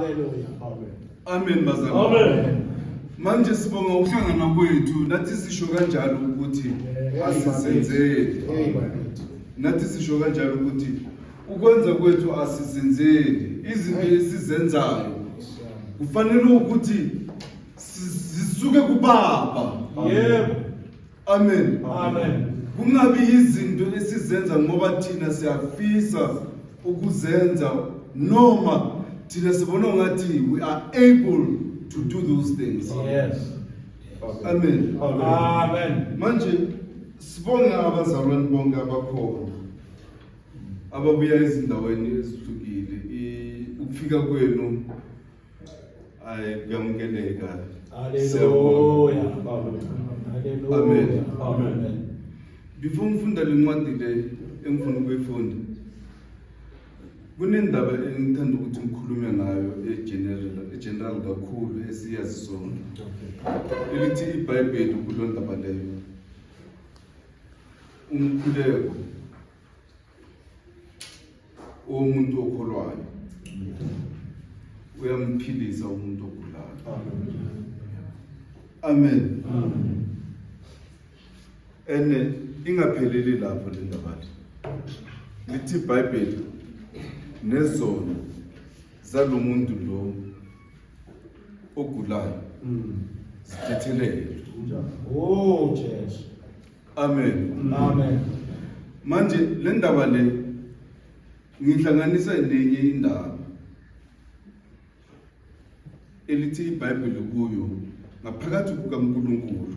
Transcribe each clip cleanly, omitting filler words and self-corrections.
Hallelujah. Amen bazalwane. Amen. Manje sibonga ukuhlangana kwethu, nathi sisho kanjalo ukuthi asizenzeli. Hey bakithi. Nathi sisho kanjalo ukuthi ukwenza kwethu asizenzeli. Izinto esizenzayo kufanele ukuthi zisuke kuBaba. Yebo. Amen. Amen. Kungabi izinto esizenza ngoba thina siyafisa ukuzenza noma thina sibona ngathi we are able to do those things. Yes. Amen. Amen. Manje sibonga abazalwane bonke abakhona ababuya ezindaweni ezihlukile. Ukufika kwenu ayi kuyamukeleka. Hallelujah. Amen. Hallelujah. Amen. Before ngifunda le ncwadi le engifuna ukuyifunda, kunendaba engithanda ukuthi ngikhulume ngayo e-general, e-general kakhulu esiyazi sonke. Elithi iBhayibheli kulo ndaba leyo. Umkhuleko womuntu okholwayo uyamphilisa umuntu ogulayo. Amen. Ene ingapheleli lapho le ndaba le. Lithi iBhayibheli nezono zalomuntu lo ogulayo zithethelelwe. Oh Jesu. Amen. Amen. Manje le ndaba le ngihlanganisa nenye indaba elithi iBhayibheli kuyo ngaphakathi kukaNkulunkulu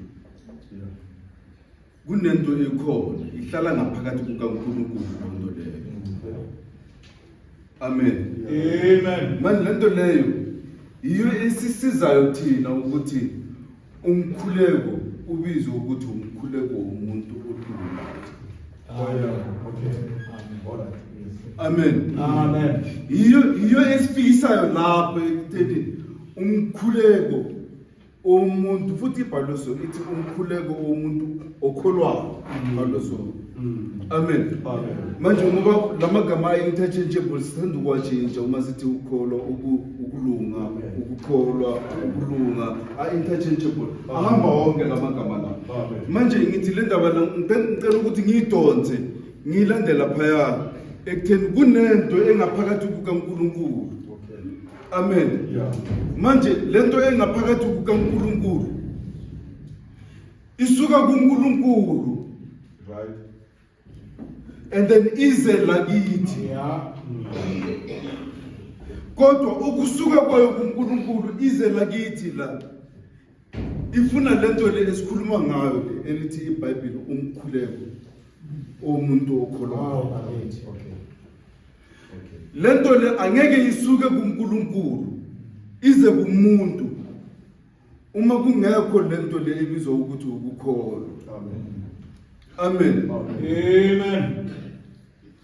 kunento ekhona ihlala ngaphakathi kukaNkulunkulu lonto leyo. Amen. Amen. Manje lento leyo yiyo esisizayo thina ukuthi umkhuleko ubizwe ukuthi umkhuleko womuntu olungileyo. Amen. Okay. All right. Yes. Amen. Amen. Yiyo esifikisayo lapho ekutheni umkhuleko womuntu, futhi ibhalwe so, ithi umkhuleko womuntu okholwayo, ibhalwe so. Amen. Amen. Manje ngoba lamagama ayi-interchangeable, sithanda ukuwashintsha uma sithi ukukholwa, ukulunga, ukukholwa, ukulunga, a-interchangeable, ahamba wonke lamagama la. Amen. Manje ngithi le ndaba la ngicela ukuthi ngiyidonse ngiyilandela phaya ekutheni kunento engaphakathi kukaNkulunkulu. Okay. Amen. Yeah. Manje lento engaphakathi kukaNkulunkulu isuka kuNkulunkulu Right. and then ize lakithi. Kodwa ukusuka kwayo kuNkulunkulu ize lakithi la ifuna lento le esikhuluma ngayo le elithi iBhayibheli umkhuleko omuntu okholwayo. Wow bakithi. Okay. Okay. Lento le angeke isuke kuNkulunkulu ize kumuntu uma kungekho lento le ebizwa ukuthi ukukholwa. Amen. Amen. Amen.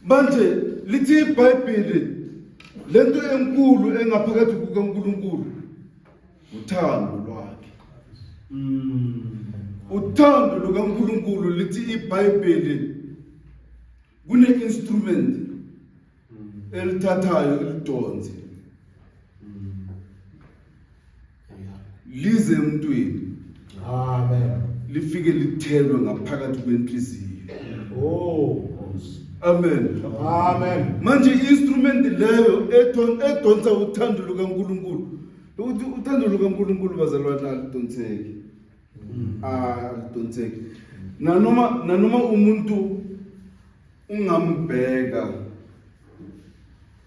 Manje lithi iBhayibheli lento enkulu engaphakathi kukaNkulunkulu uthando lwakhe. Uthando lukaNkulunkulu, lithi iBhayibheli, kune instrument elithathayo elidonse lize emntwini. Amen. Lifike lithelwe ngaphakathi kwenhliziyo. Oh Nkosi. Amen. Amen. Manje i-instrument leyo edonsa uthando lukaNkulunkulu, ukuthi uthando lukaNkulunkulu, bazalwane, aludonseki, aludonseki nanoma umuntu ungambheka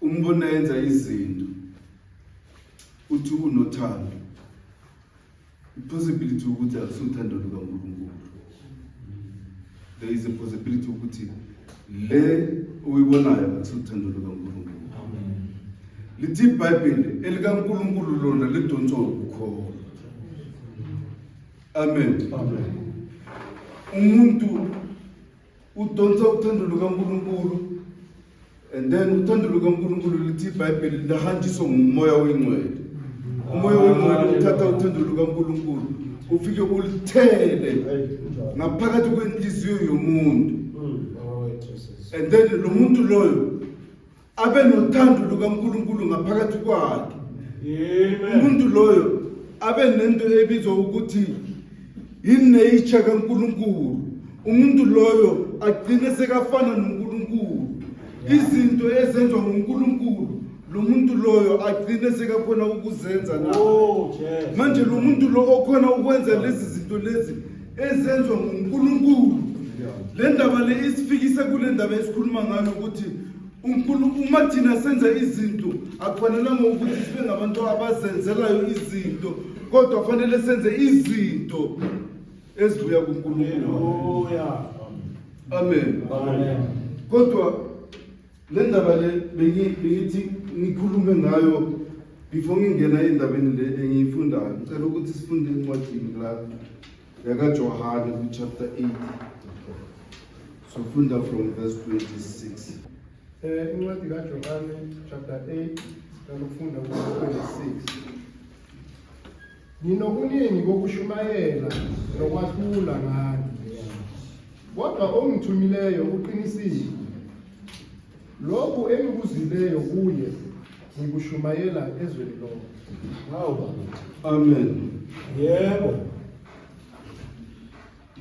umbona yenza izinto uthi unothando, i-possibility ukuthi akusuthando lukaNkulunkulu. There is a possibility ukuthi le oyibonayo akusuthando lukaNkulunkulu. Amen. Lithi iBhayibheli elikaNkulunkulu lona lidonswa ukukholwa. Amen. Amen. Umuntu udonsa uthando lukaNkulunkulu and then uthando lukaNkulunkulu, lithi iBhayibheli, lihanjiswa ngumoya oyingcwele. Umoya oyingcwele uthatha uthando lukaNkulunkulu ufike ulithele ngaphakathi kwenhliziyo yomuntu Oh Jesus. and then lo muntu loyo abe nothando lukaNkulunkulu ngaphakathi kwakhe. Amen. Umuntu loyo abe nento ebizwa ukuthi i-nature kaNkulunkulu. Umuntu loyo agcine sekafana noNkulunkulu. Izinto ezenziwa nguNkulunkulu lo muntu loyo agcine sekakhona ukuzenza naye. Oh, Jesu. Manje lo muntu lo okhona ukwenza lezi zinto lezi ezenziwa nguNkulunkulu, le ndaba le isifikisa kule ndaba esikhuluma ngayo ukuthi uma thina senza izinto akufanelanga ukuthi sibe ngabantu abazenzelayo izinto, kodwa kufanele senze izinto ezibuya kuNkulunkulu. Hallelujah. Amen. Amen. Kodwa le ndaba le bengithi ngikhulume ngayo before ngingena endabeni le engiyifundayo. Ngicela ukuthi sifunde encwadini la yakaJohane ku-chapter 8. Sofunda from verse 26. Incwadi kaJohane chapter 8 sicela ukufunda ku-26. Nginokuningi kokushumayela nokwahlula ngani, kodwa ongithumileyo uqinisile. Lokhu engikuzwileyo kuye ngikushumayela ezweni lonke. Hawu bakithi. Amen. Yebo.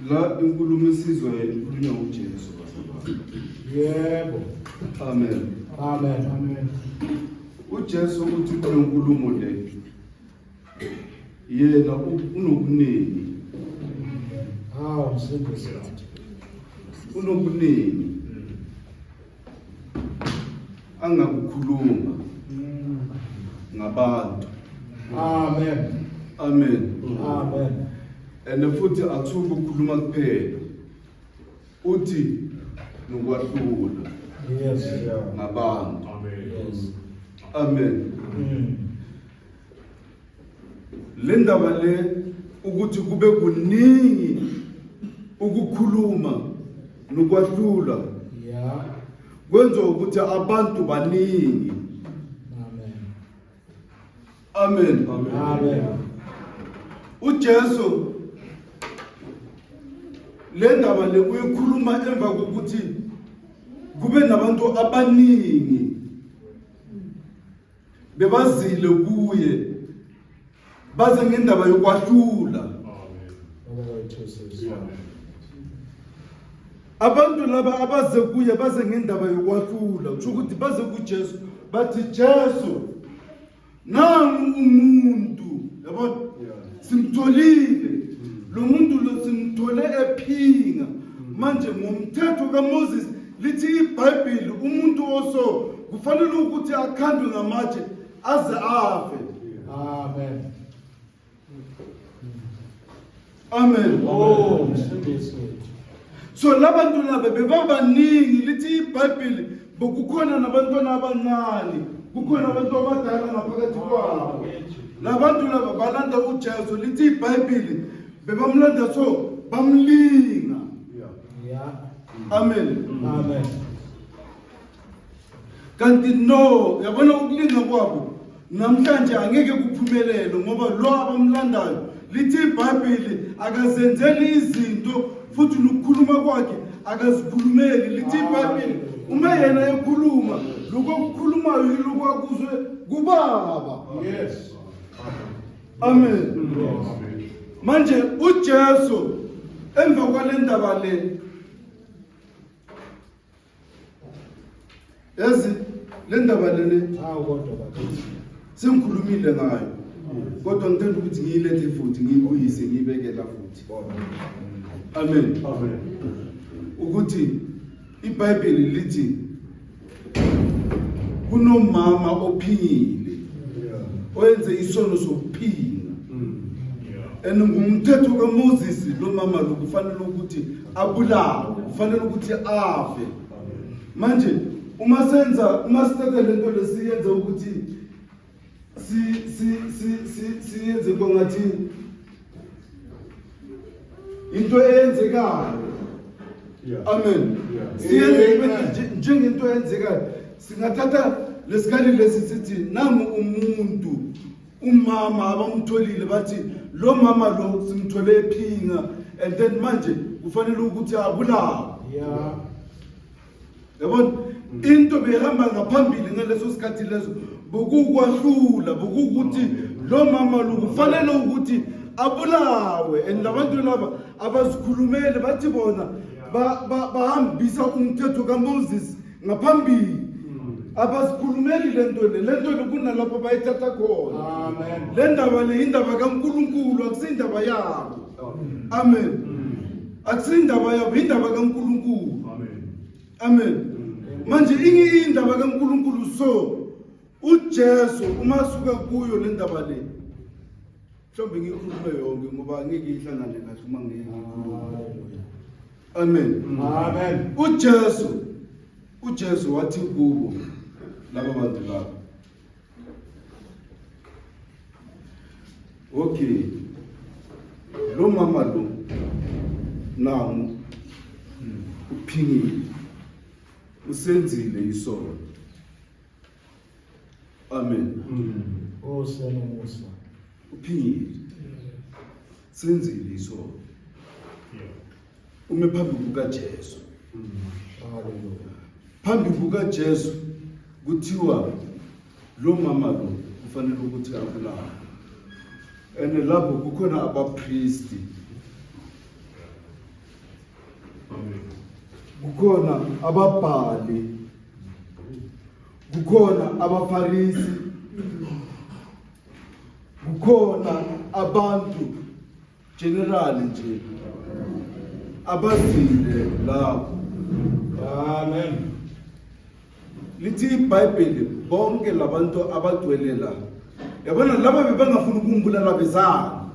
La inkulumo esizwa ikhulunywa uJesu, bazalwane. Yebo. Amen. Amen. Amen. uJesu uthi kule nkulumo le yena unokuningi, Hawu msindisi wethu. unokuningi angakukhuluma ngabantu. Amen. Amen. Amen. And futhi athuki ukukhuluma kuphela, uthi nokwahlula ngabantu. Yes. Amen. Le ndaba le ukuthi kube kuningi ukukhuluma nokwahlula kwenza ukuthi abantu baningi. Amen. Amen. Amen. uJesu le ndaba le uyikhuluma emva kokuthi kube nabantu abaningi bebazile kuye, baze ngendaba yokwahlula. Baba wethu sisi. Abantu laba abaze kuye baze ngendaba yokwahlula, kusho ukuthi baze kuJesu bathi, "Jesu, nangu umuntu, yabona, simtholile lo muntu lo, simthole ephinga. Manje ngomthetho kaMoses lithi iBhayibheli umuntu oso kufanele ukuthi akhandwe ngamatshe aze afe." Amen. Amen. Oh, msindisi wethu. So labantu laba bebabaningi, lithi iBhayibheli bokukhona nabantwana abancane, kukhona abantu abadala ngaphakathi kwabo. Labantu laba balanda uJesu, lithi iBhayibheli bebamlanda so bamlinga. Amen. Amen. Kanti no, yabona, ukulinga kwabo namhlanje angeke kuphumelele, ngoba lo abamlandayo lithi iBhayibheli akazenzeli izinto, futhi nokukhuluma kwakhe akazikhulumeli. Lithi iBhayibheli uma yena ekhuluma, lokho akukhulumayo yilokhu akuzwe kuBaba. Amen. Manje uJesu emva kwale ndaba le, yazi le ndaba lene Hawu kodwa bakithi. sengikhulumile ngayo, kodwa ngithanda ukuthi ngiyilethe futhi, ngiyibuyise, ngiyibeke la futhi. Amen. Ukuthi iBhayibheli lithi kunomama ophingile, oyenze isono sokuphinga, and ngumthetho kaMoses lo mama lo kufanele ukuthi abulawe, kufanele ukuthi afe. Manje uma senza, uma sithatha lento lesiyenza ukuthi si si si si siyenze kwangathi into eyenzekayo. Amen. Siyenze ibe njengento eyenzekayo. Singathatha lesikali lesi sithi nangu umuntu, umama abamtholile, bathi lo mama lo simthole ephinga, and then manje kufanele ukuthi abulawe. Yabona, into behamba ngaphambili ngaleso sikhathi leso. Bokukwahlula bokukuthi lo mama lo kufanele ukuthi abulawe, and labantu laba abazikhulumele, bathi bona bahambisa umthetho kaMoses ngaphambili. Abazikhulumeli lento le, lento le kunalapho bayithatha khona. Amen. Le ndaba le indaba kaNkulunkulu, akusindaba yabo. Amen. Akusindaba yabo, indaba kaNkulunkulu. Amen. Manje ingi indaba kaNkulunkulu, so uJesu uma suka kuyo le ndaba le, mhlawumbe ngikhulume yonke ngoba angeke ihlangane kahle uma ngeke ngikhulume. Amen. Amen. uJesu wathi kubo laba bantu laba, okay, lo mama lo nangu uphingile, usenzile isono. Amen. Osenomusa. Uphingile, senzile isono, ume phambi kukaJesu. Hallelujah. Phambi kukaJesu kuthiwa lo mama lo kufanele ukuthi abulawe, and lapho kukhona abapristi, kukhona ababhali, kukhona abafarisi, kukhona abantu general nje abazile lapho. Amen. Lithi iBhayibheli bonke labantu abagcwele la, yabona laba bebangafuni ukumbulala bezana.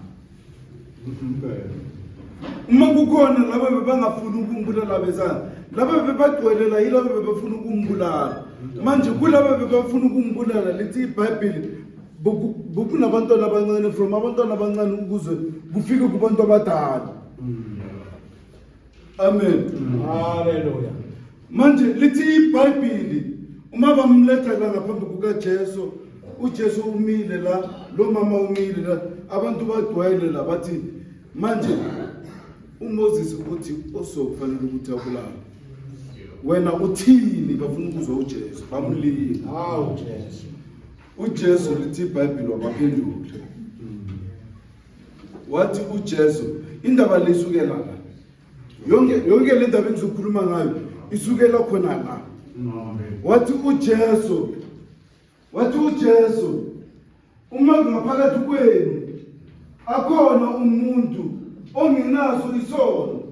Uma kukhona laba bebangafuni ukumbulala bezana, laba bebagcwele la yilaba bebafuna ukumbulala. Manje kulaba bebafuna ukumbulala, lithi iBhayibheli bokunabantwana abancane, from abantwana abancane ukuze kufike kubantu abadala. Amen. Hallelujah. Manje lithi iBhayibheli uma bamletha la ngaphambi kukaJesu, uJesu umile la, lo mama umile la, abantu bagcwele la, bathi manje uMoses uthi osokufanele ukuthi abulawe, wena uthini? Bafuna ukuzwa uJesu, bamlinga. Hawu Jesu. uJesu, lithi iBhayibheli, wabaphendula wathi uJesu, indaba le isukela la, yonke yonke le ndaba engizokhuluma ngayo isukela khona la. Wathi uJesu, wathi uJesu, uma ngaphakathi kwenu akhona umuntu ongenaso isono,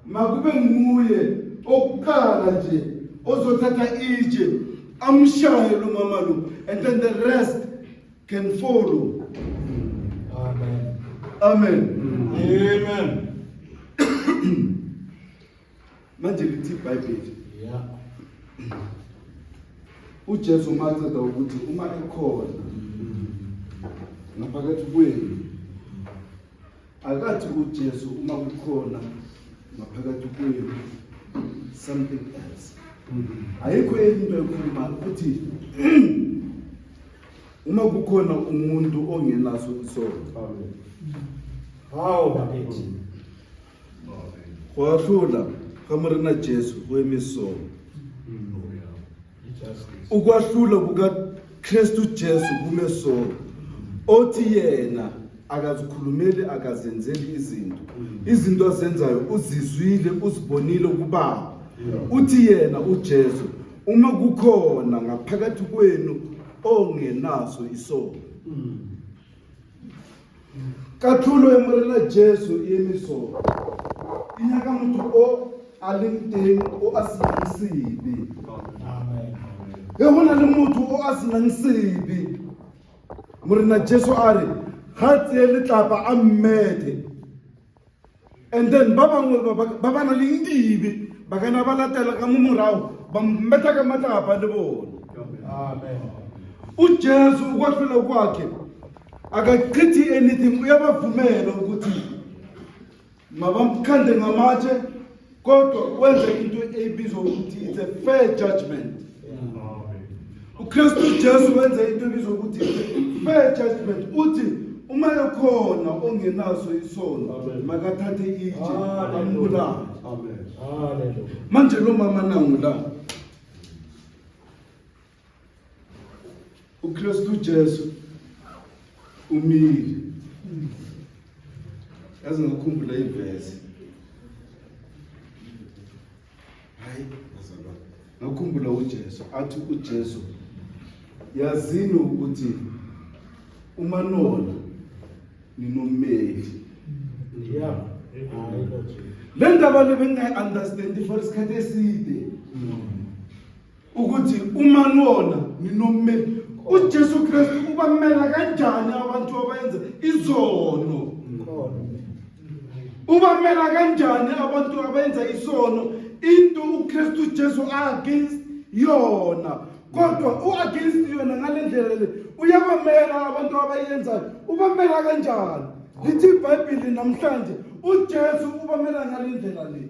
makube nguye okuqala nje ozothatha itshe amshaye lo mama lo, and then the rest can follow. Amen. Amen. Amen. Manje lithi iBhayibheli, uJesu maceda ukuthi uma ekhona ngaphakathi kwenu, akathi uJesu uma kukhona ngaphakathi kwenu something else, ayikho enye into ekhuluma ukuthi uma kukhona umuntu ongenaso isono. Hawu bakithi. Go ahlola ga Morena Jesu go eme so. Justice. Ukwahlula kukaKristu Jesu kume so. Othi yena akazikhulumeli, akazenzeli izinto. Izinto azenzayo uzizwile, uzibonile kubaba. Uthi yena uJesu, uma kukhona ngaphakathi kwenu ongenaso isono. Katlholo ya Morena Jesu e eme so. E nyaka motho o a leng teng o a senang sebe. Amen. Ge go na le motho o a senang sebe, Morena Jesu a re ga tseye letlapa a mmethe, and then ba bangwe ba ba nang le dibe ba kana ba latela ka mo morago, ba mmetha ka matlapa le bone. Amen. UJesu ukwahlula kwakhe akachithi anything, uyabavumela ukuthi mabamkhande ngamatshe, kodwa wenza into eyibizwa ukuthi it's a fair judgment. UKristu Jesu wenza into ebizwa ukuthi fair judgment. Uthi uma ekhona ongenaso isono, makathathe itshe ambulale. Hallelujah. Manje lo mama nangu la. uKristu Jesu umile. Yazi ngakhumbula ivesi. Hayi bazalwane, ngakhumbula uJesu athi uJesu yazini ukuthi uma nona ninommeli. Yeah. Hayi lo Jesu. Le ndaba le bengingayi-understandi for isikhathi eside. Ukuthi uma nona ninommeli uJesu Kristu ubamela kanjani abantu abayenza izono? Ubamela kanjani abantu abayenza isono? Into uKristu Jesu against yona. Kodwa u-against yona ngale ndlela le uyabamela abantu abayenzayo. Ubamela kanjani? Lithi iBhayibheli namhlanje uJesu ubamela ngale ndlela le.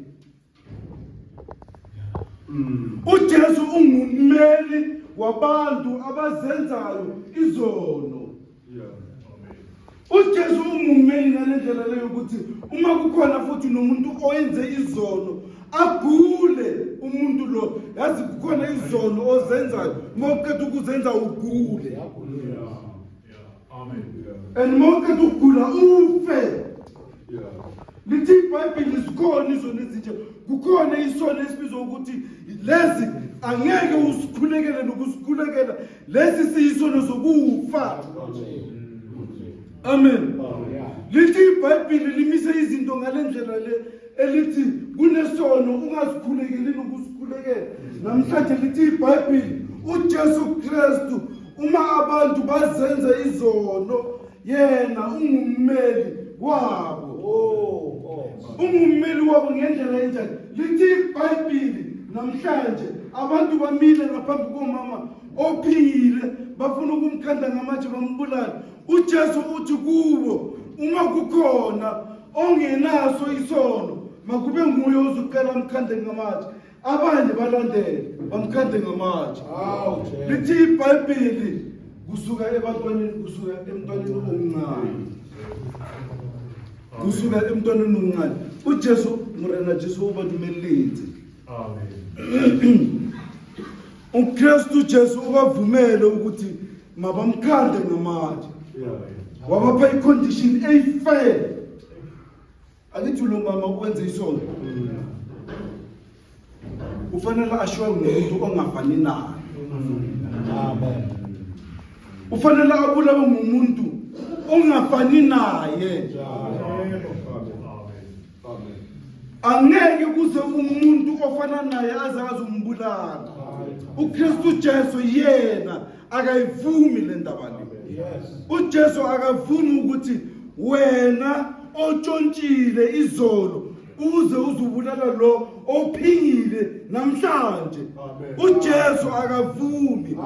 UJesu ungummeli wabantu abazenzayo izono. UJesu ungummeli ngale ndlela leyo ukuthi uma kukhona futhi nomuntu oyenze izono agule umuntu lo yazi kukhona izono ozenzayo uma uqeda ukuzenza ugule and uma uqeda ukugula ufe lithi ibhayibheli zikhona izono ezinje kukhona isono esibizwa ukuthi lezi angeke usikhulekele nokusikhulekela lesi siyisono sokufa amen lithi ibhayibheli limise izinto ngale ndlela le elithi kunesono ungazikhulekeli nokusikhulekela namhlanje lithi ibhayibheli uJesu Kristu uma abantu bazenza izono yena ungummeli wabo Oh, ungummeli wabo ngendlela enjani lithi ibhayibhili namhlanje abantu bamile ngaphambi komama ophile bafuna ukumkhanda ngamatshe bambulale uJesu uthi kubo uma kukhona ongenaso isono makube nguye ozoqala amkhande ngamatshe abanye balandele bamkhande ngamatshe Hawu Jesu. lithi ibhayibheli kusuka ebantwaneni kusuka emntwaneni omncane kusuka emntwaneni omncane uJesu Morena Jesu o ba dumeletse Amen. uKristu Jesu ubavumele ukuthi mabamkhande ngamatshe wabapha icondition eyifair angithi lo mama wenze isono ufanele ashwe ngumuntu ongafani naye Amen. ufanele abulawe ngumuntu ongafani naye angeke kuze umuntu ofana naye aze azombulala uKristu Jesu yena akayivumi le ndaba le Yes. uJesu akavumi ukuthi wena otshontshile izolo uze uzubulala lo ophingile namhlanje uJesu akavumi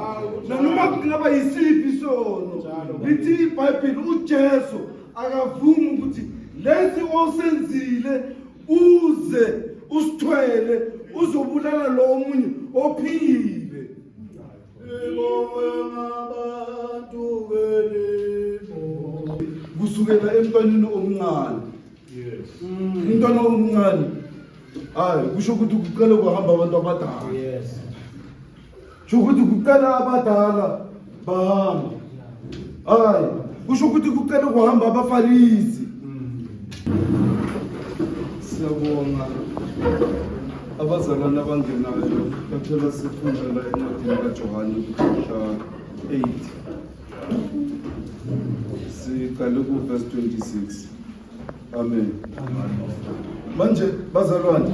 nanoma kungaba yisiphi isono lithi iBhayibheli uJesu akavumi ukuthi lesi osenzile uze usithwele uzobulala lo omunye ophingile kusukela emntwaneni omncane Yes. umntwana omncane hayi kusho ukuthi kuqale kuhamba abantu abadala Yes. kusho ukuthi kuqala abadala bahamba hayi kusho ukuthi kuqale kuhamba abafarisi siyabonga abazalwane abangenayo baphela sifunda la encwadini kaJohane kuchapter 8 siqale ku-verse 26 amen manje bazalwane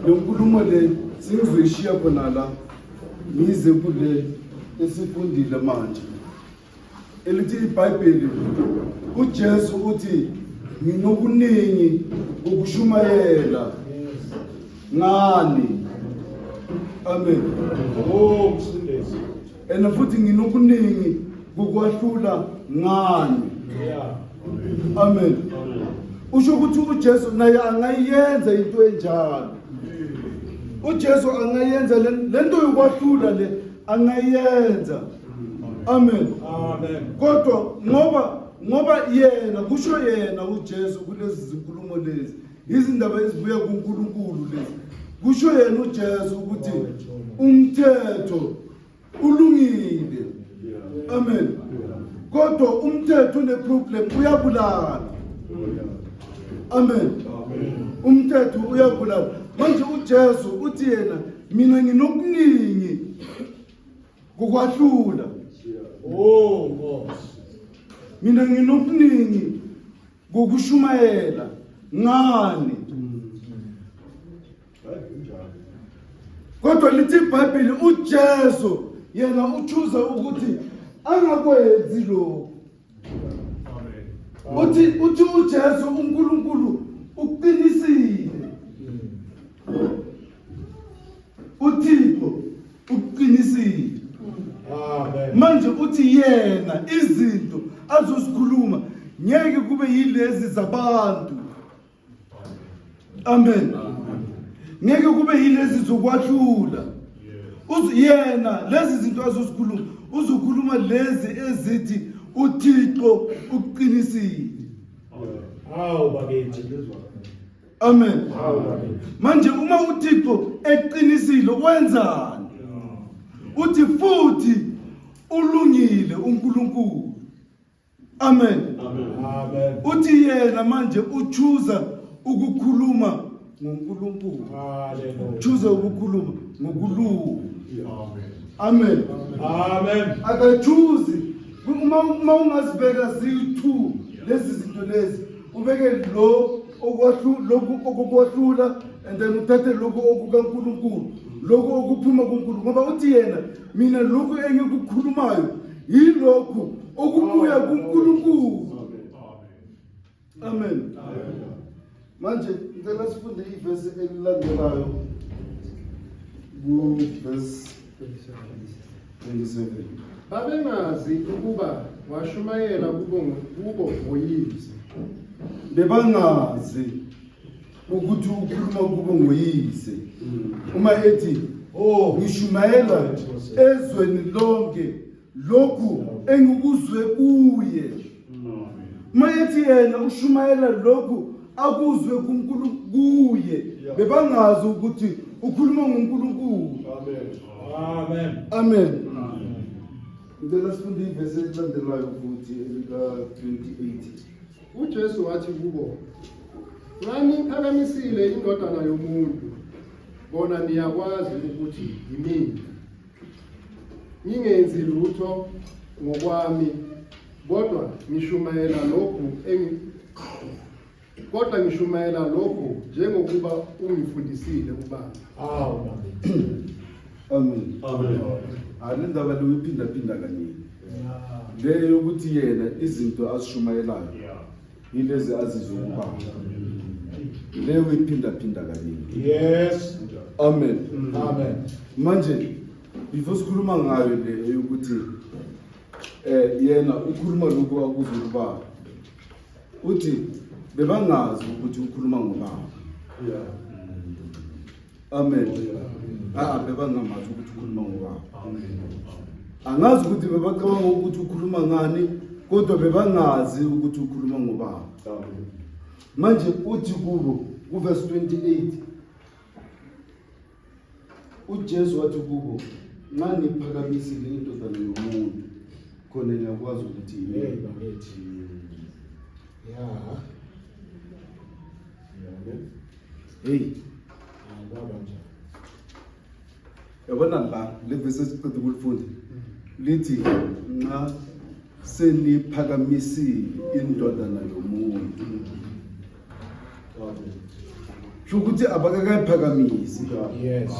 le nkulumo le sengizoyishiya khona la ngize kule esifundile manje elithi iBhayibheli uJesu uthi nginokuningi ukushumayela ngani amen Oh, msindisi. and futhi nginokuningi kokwahlula ngani Yeah. amen usho ukuthi uJesu naye angayenza into enjalo uJesu angayenza le nto yokwahlula le angayenza amen Amen. kodwa ngoba yena kusho yena uJesu kulezi zinkulumo lezi izindaba ezibuya kuNkulunkulu lezi kusho yena uJesu ukuthi umthetho ulungile. Amen. Kodwa umthetho une-problem, uyabulala. Amen. Umthetho uyabulala. Manje uJesu uthi yena, mina nginokuningi kukwahlula. Oh Nkosi. Mina nginokuningi kokushumayela ngani. Kodwa lithi iBhayibheli uJesu yena uchuza ukuthi angakwenzi lokho. Uthi uJesu uNkulunkulu uqinisile. uThixo uqinisile. Amen. Manje uthi yena izinto azozikhuluma ngeke kube yilezi zabantu. Amen. Ngeke kube yilezi zokwahlula. Yena lezi zinto azozikhuluma uzokhuluma lezi ezithi uThixo uqinisile. Hawu bakithi. Amen. Manje uma uThixo eqinisile wenzani? Uthi futhi ulungile uNkulunkulu. Amen. Amen. Uthi yena manje uchuza ukukhuluma ngoNkulunkulu. Hallelujah. Uchuza ukukhuluma ngokulunga. Amen. Amen. Akachuzi uma ungazibeka ziyi-2 lezi zinto lezi, ubeke lo okwahlu lokhu okukwahlula and then uthathe lokhu okukaNkulunkulu, lokhu okuphuma kuNkulunkulu, ngoba uthi yena mina lokhu engikukhulumayo yilokhu okubuya kuNkulunkulu. Amen. Manje ngicela sifunde ivesi elilandelayo ku verse 27. Babengazi ukuba washumayela kubo ngoyise. Bebangazi ukuthi ukhuluma kubo ngoyise. Uma ethi Oh, ngishumayela ezweni lonke lokhu engikuzwe kuye. Uma ethi yena ushumayela lokhu akuzwe kuNkulunkulu kuye, bebangazi ukuthi ukhuluma ngoNkulunkulu. Amen. Amen. Ngicela sifunde ivesi elilandelayo futhi elika 28. uJesu wathi kubo, "Nxa niphakamisile indodana yomuntu, bona niyakwazi ukuthi yimina. Ngingenzi lutho ngokwami, kodwa ngishumayela lokhu njengokuba ungifundisile uBaba." Hawu bakithi. Amen. Amen. Le ndaba le uyiphinda-phinda kaningi. Le yokuthi yena izinto azishumayelayo yilezi azizwe kuBaba. Le uyiphinda-phinda kaningi. Yes. Amen. Amen. Manje before sikhuluma ngayo le yokuthi yena ukhuluma lokhu akuzwe kuBaba, uthi bebangazi ukuthi ukhuluma ngoBaba. Amen. Bebangamazi ukuthi ukhuluma ngoBaba. Angazi ukuthi bebacabanga ukuthi ukhuluma ngani, kodwa bebangazi ukuthi ukhuluma ngoBaba. Manje uthi kubo kuverse 28, uJesu wathi kubo, nxa niphakamisile indodana yomuntu, khona niyakwazi ukuthi Hey yini. bakithi. Yeah. Hey, Kwaba njani? yabona la le verse esiqeda ukulifunda lithi nxa seniphakamisile indodana yomuntu, sho ukuthi abakakayiphakamisi. Yes.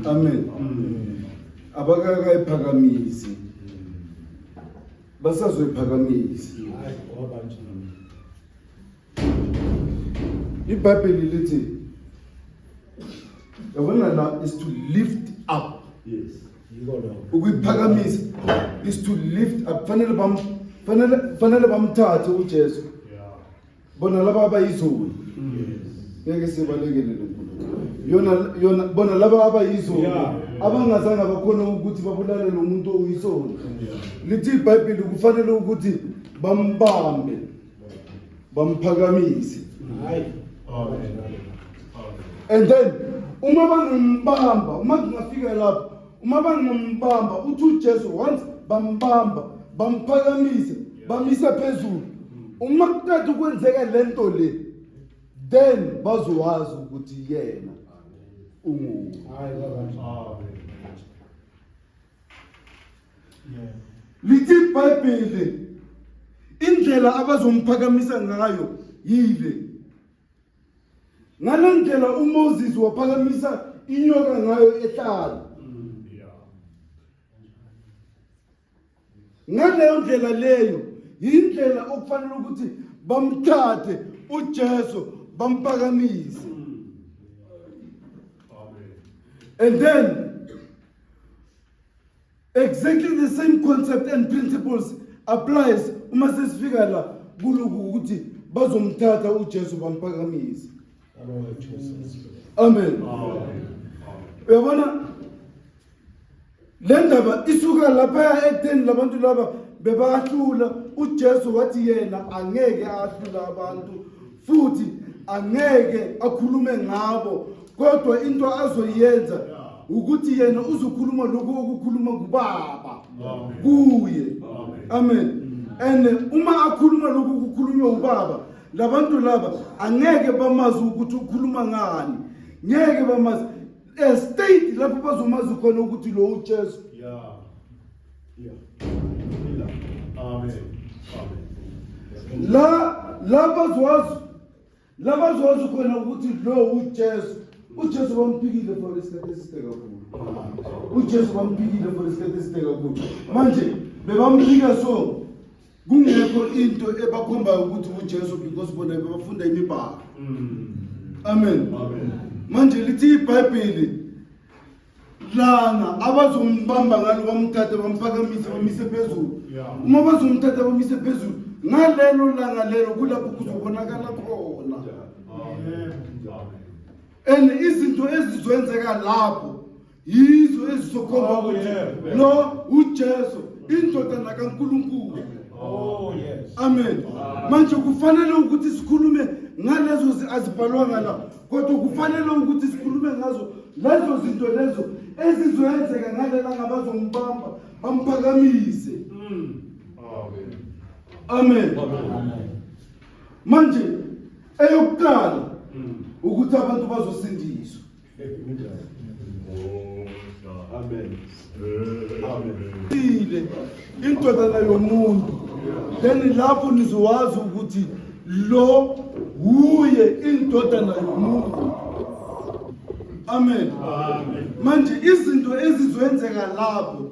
Amen. Abakakayiphakamisi, basazoyiphakamisa. Hayi kwaba njani? IBhayibheli lithi, yabona la, is to lift up. Yes. Yiko lokho. Ukuyiphakamisa is to lift up. Fanele bamthathe uJesu. Bona laba abayizoni. Ngeke sibalekele le nkulumo. Yona bona laba abayizoni abangazange bakhona ukuthi babulale lo muntu oyisoni. Lithi iBhayibheli kufanele ukuthi bambambe, bamphakamise. Hayi. Amen. And then uma bangambamba, uma kungafika lapho, uma bangambamba, uthi uJesu once bambamba bamphakamisa bamisa phezulu. Uma kuqeda ukwenzeka lento le, then bazowazi ukuthi yena unguwe. Hayi baba. Amen. Yeah. Lithi iBhayibheli indlela abazomphakamisa ngayo yile. Ngale ndlela uMoses waphakamisa inyoka ngayo ehlala. Yeah. Ngaleyo ndlela leyo yindlela okufanele ukuthi bamthathe uJesu bamphakamise. Amen. And then exactly the same concept and principles applies uma sesifika la kuloku ukuthi bazomthatha uJesu bamphakamise. Lord Jesus. Amen. Amen. Uyabona le ndaba isuka lapha ekutheni labantu laba bebahlula uJesu wathi yena angeke ahlula abantu futhi angeke akhulume ngabo kodwa into azoyenza ukuthi yena uzokhuluma lokhu okukhuluma kubaba kuye. Amen. And uma akhuluma lokhu kukhulunywa ubaba, labantu laba angeke bamazi ukuthi ukhuluma ngani, ngeke bamazi a state lapho bazomazi khona ukuthi lo uJesu. Yeah. Yeah. Amen. Amen. La bazowazi, la bazowazi khona ukuthi lo uJesu. uJesu bamphikile for isikhathi eside kakhulu. uJesu bamphikile for isikhathi eside kakhulu. Manje bebamphika so kungekho into ebakhombayo ukuthi uJesu, because bona bebafunda imibhalo. Amen. Amen. Manje lithi iBhayibheli lana abazombamba ngalo bamthathe bamphakamise bamise phezulu. Yeah. Uma bazomthatha bamise phezulu ngalelo langa lelo kulapho kuzobonakala khona. Amen. Amen. And izinto ezizwenzeka lapho yizo ezizokhomba Oh, ukuthi yeah. lo uJesu indodana kaNkulunkulu. Oh yes. Amen. Manje kufanele ukuthi sikhulume ngalezo azibhalwanga la, kodwa kufanele ukuthi sikhulume ngazo lezo zinto lezo ezizoyenzeka ngalela ngabazombamba bamphakamise. Amen. Amen. Amen. Manje eyokuqala ukuthi abantu bazosindiswa. Oh, yeah. Amen. Amen. Ile indodana yomuntu, then lapho nizowazi ukuthi lo uye indodana yomuntu. Amen. Amen. Manje izinto ezizoyenzeka lapho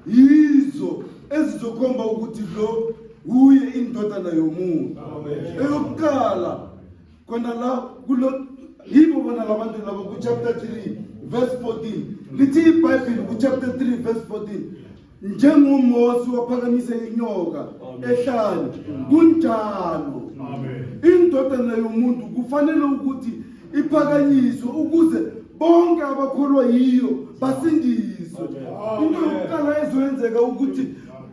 yizo ezizokhomba ukuthi lo uye indodana yomuntu. Eyokuqala khona la kulo yibo bona labantu labo ku chapter 3 verse 14. Lithi iBhayibheli ku chapter 3 verse 14, njengoMose waphakamisa inyoka ehlane, kunjalo Amen. indodana yomuntu kufanele ukuthi iphakanyiswe ukuze bonke abakholwa yiyo basindiswe. Into yokuqala ezoyenzeka ukuthi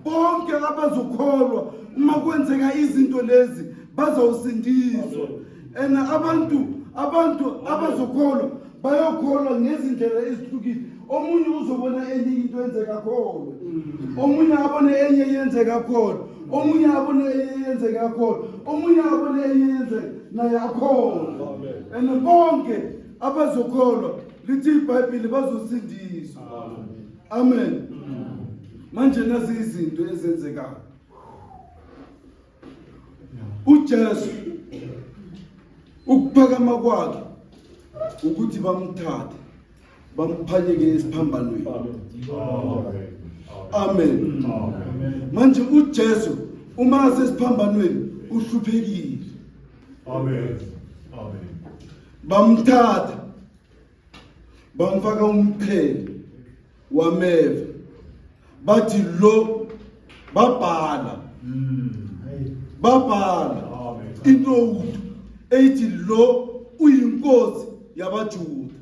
bonke abazokholwa uma kwenzeka izinto lezi bazawusindiswa. And abantu abazokholwa bayokholwa ngezindlela ezihlukile. Omunye uzobona enye into yenzeka khona, omunye abone enye yenzeka khona, omunye abone enye yenzeka khona, omunye abone enye yenzeka naye akhona. And bonke abazokholwa lithi iBhayibheli bazosindiswa. Amen. Manje nazi izinto ezenzekayo. uJesu ukuphakama kwakhe ukuthi bamthathe bamphanyeke esiphambanweni. Amen. Amen. Amen. Manje uJesu uma asesiphambanweni uhluphekile. Amen. Amen. Bamthatha bamfaka umqhele wameva, bathi lo babhala babhala Amen. inoutu ethi lo uyinkosi yabaJuda.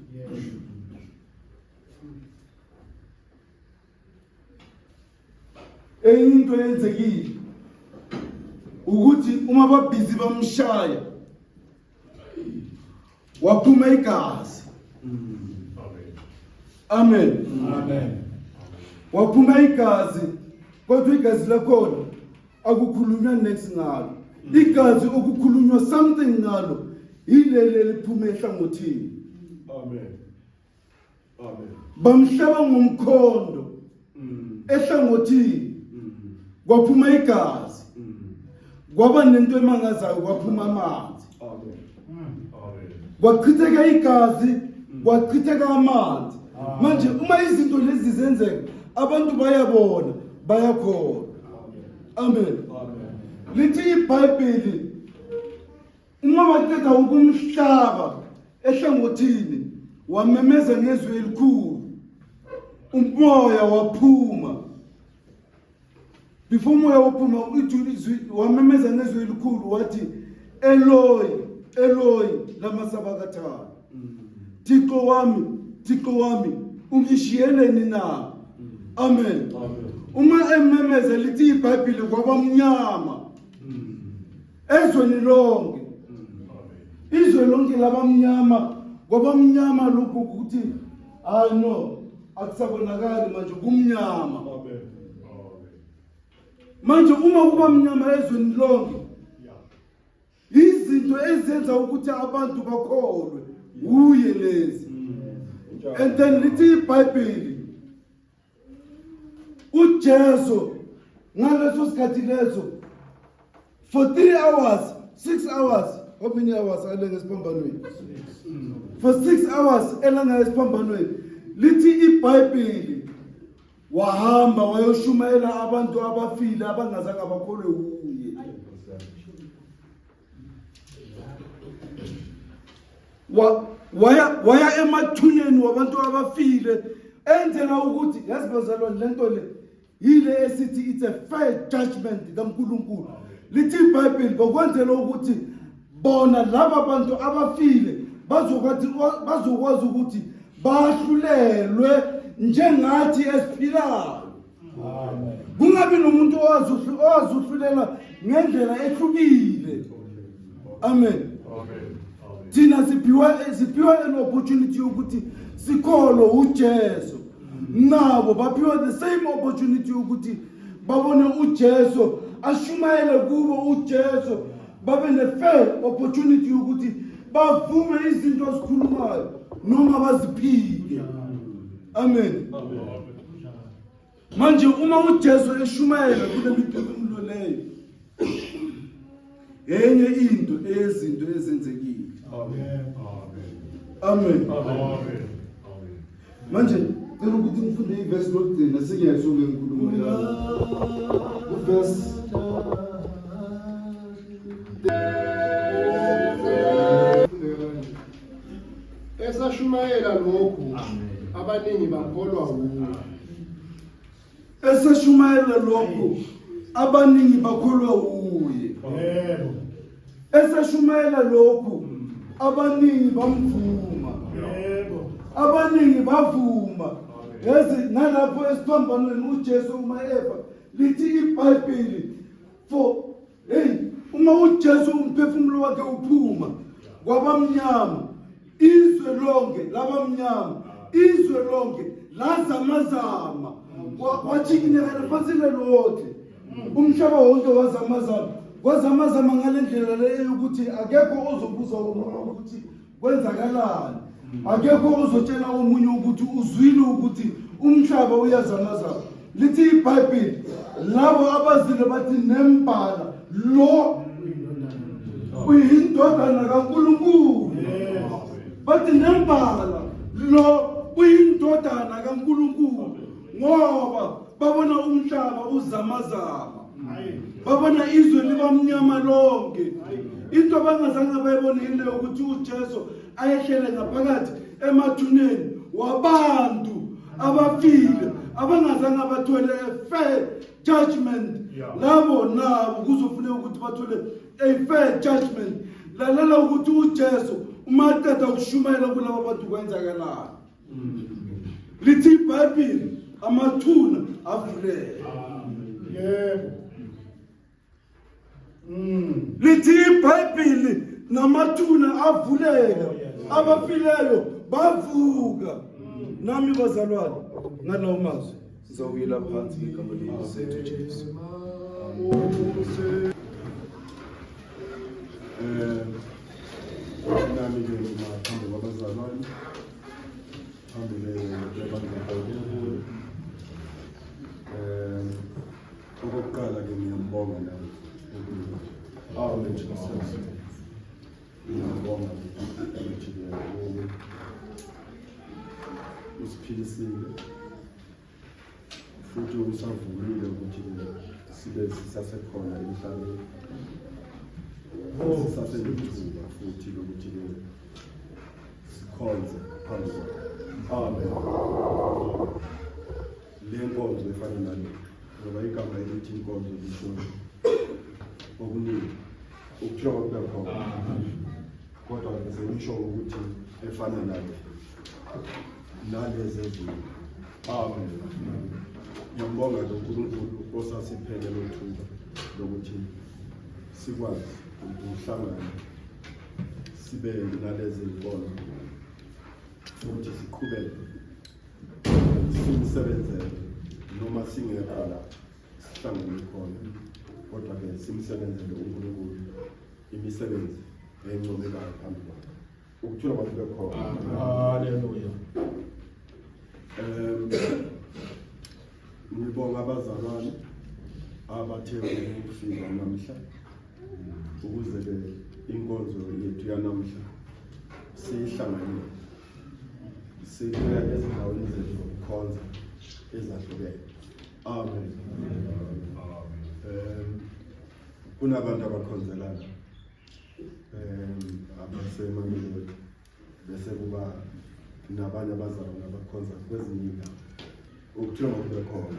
Enye into eyenzekile ukuthi uma babhizi bamshaya waphuma igazi. Amen. Amen. Amen. Waphuma igazi. Kodwa igazi lakhona akukhulunywa next ngalo. Igazi okukhulunywa something ngalo yileli eliphuma ehlangothini. Amen. Amen. Bamhlaba ngomkhondo ehlangothini. Kwaphuma igazi. Kwaba nento emangazayo kwaphuma amanzi. Amen. Amen. Kwachitheka igazi, kwachitheka amanzi. Manje uma izinto lezi zenzeka abantu bayabona, bayakholwa. Amen. Amen. Lithi iBhayibheli uma baqeda ukumhlaba ehlangothini wamemeza ngezwi elikhulu umoya waphuma before umoya waphuma izwi wamemeza ngezwi elikhulu wathi Eloi Eloi lama sabakathani Thixo wami Thixo wami ungishiyeleni na Amen uma ememeza lithi iBhayibheli kwabamnyama ezweni lonke izwe lonke labamnyama kwabamnyama lokhu ukuthi hayi no akusabonakali manje kumnyama Amen. manje uma kuba mnyama ezweni lonke izinto ezenza ukuthi abantu bakholwe uye lezi and then lithi iBhayibheli uJesu ngaleso sikhathi leso for 3 hours 6 hours how many hours alenge esiphambanweni for 6 hours elanga esiphambanweni lithi iBhayibheli wahamba wayoshumayela abantu abafile abangazange bakholwe kuye waya waya emathuneni wabantu abafile enzela ukuthi yazi bazalwane lento le yile esithi it's a fair judgment kaNkulunkulu lithi iBhayibheli bakwenzela ukuthi bona laba bantu abafile bazokwazi bazokwazi ukuthi bahlulelwe njengathi esiphilayo kungabi nomuntu owazuhlulela ngendlela ehlukile amen thina siphiwa siphiwa an opportunity yokuthi sikholwe uJesu nabo baphiwa the same opportunity yokuthi babone uJesu ashumayele kubo uJesu babe ne-fair opportunity yokuthi bavume izinto azikhulumayo noma baziphike amen manje uma uJesu eshumayela kule miphefumulo leyo enye into eyezinto ezenzekile Amen. amen Amen. manje cela ukuthi ngifunde ivesi lokugcina singiyayisuke ngikhulumo yami uvesi Esashumayela lokhu abaningi bakholwa wuye. Esashumayela lokhu abaningi bakholwa wuye. Yebo. Esashumayela lokhu abaningi bamvuma. Yebo. Abaningi bavuma. Yazi nalapho esiphambanweni uJesu uma efa lithi iBhayibheli for Hey, uma uJesu umphefumulo wakhe uphuma kwabamnyama izwe lonke labamnyama izwe lonke lazamazama kwachikinyeka lefansile lonke umhlaba wonke wazamazama kwazamazama ngale ndlela le yokuthi akekho ozobuza omunye ukuthi kwenzakalani akekho ozotshela omunye ukuthi uzwile ukuthi umhlaba uyazamazama lithi ibhayibheli labo abazile bathi nembala lo uyindodana kaNkulunkulu bathi nembala lo uyindodana kaNkulunkulu ngoba babona umhlaba uzamazama babona izwe libamnyama lonke into abangazange bayibone yile yokuthi uJesu ayehlele ngaphakathi emathuneni wabantu abafile abangazange bathole a fair judgment labo nabo kuzofuneka ukuthi bathole a fair judgment lalela ukuthi uJesu uma eqeda ukushumayela kulaba bantu kwenzakalani lithi ibhayibheli amathuna avuleka Yebo. Lithi iBhayibheli namathuna avuleka abafileyo bavuka. Nami bazalwane ngalawo mazwi. Sizowila phansi ngegama likaYesu Jesu. Nami ke ngaphambi kwabazalwane phambi kwebandla kaNkulunkulu. Okokuqala ke ngiyambonga nami uNkulunkulu. Amen Jesus. Ngiyambonga ukuthi usiphilisile futhi usavumile ukuthi sibe sisasekhona emhlabeni. Sisasenethuba futhi lokuthi sikhonze phambi kwakhe. Amen. Le nkonzo efana nale, ngoba igama elithi inkonzo lisho okuningi, ukuthula kwakube khona, kodwa ngizokusho ukuthi efana nale nalezi ezinye. Amen. Ngiyambonga ke uNkulunkulu osasiphele lo thuba lokuthi sikwazi ukuhlangana sibe nalezi nkonzo futhi siqhubeke simsebenzele noma singekho la sihlangene khona, kodwa-ke simsebenzele uNkulunkulu imisebenzi encomekayo phambi kwakhe. Ukuthula kwakube khona. Hallelujah. Ngibonga abazalwane abathe ukufika namhla ukuze-ke inkonzo yethu yanamhla siyihlanganile sibuya ezindaweni zethu zokukhonza ezahlukene. Amen. Kunabantu abakhonzelana abaseMamelodi, bese kuba nabanye abazalwane abakhonza kwezinye iy'ndawo. Ukuthula makube khona.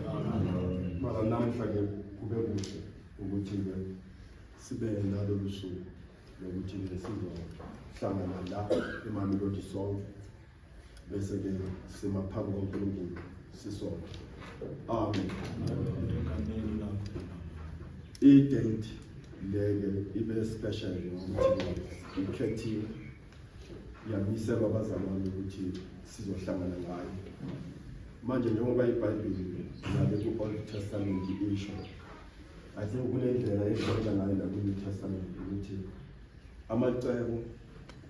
Mara namhla-ke kube kuhle ukuthi-ke sibe nalolu suku lokuthi-ke sizohlangana la eMamelodi sonke, bese-ke sima phambi kwaNkulunkulu sisonke. Amen. I-date leke ibe special ngokuthi ikhethiwe yamiselwa abazalwane ukuthi sizohlangana ngayo. Manje njengoba iBhayibheli nale ku-Old Testament isho, I think kunendlela ezibenza ngayo la ku-New Testament ukuthi amacebo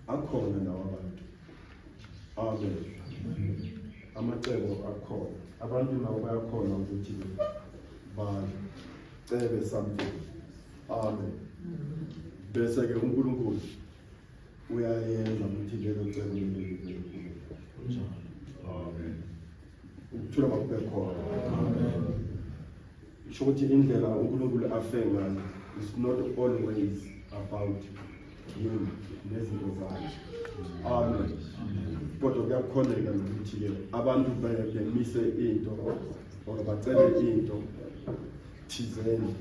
akhona nawo abantu. Amen. Amacebo akhona, abantu nabo bayakhona ukuthi bacebe something. Amen. Bese-ke uNkulunkulu uyayenza ukuthi lelo cebo lelo libe Kunjalo. Amen. Ukuthula makube khona. Amen. Isho ukuthi indlela uNkulunkulu afe ngayo is not always about him nezinto zakhe. Amen. Kodwa kuyakhoneka nokuthi-ke abantu bemise into or bacele into thizeni,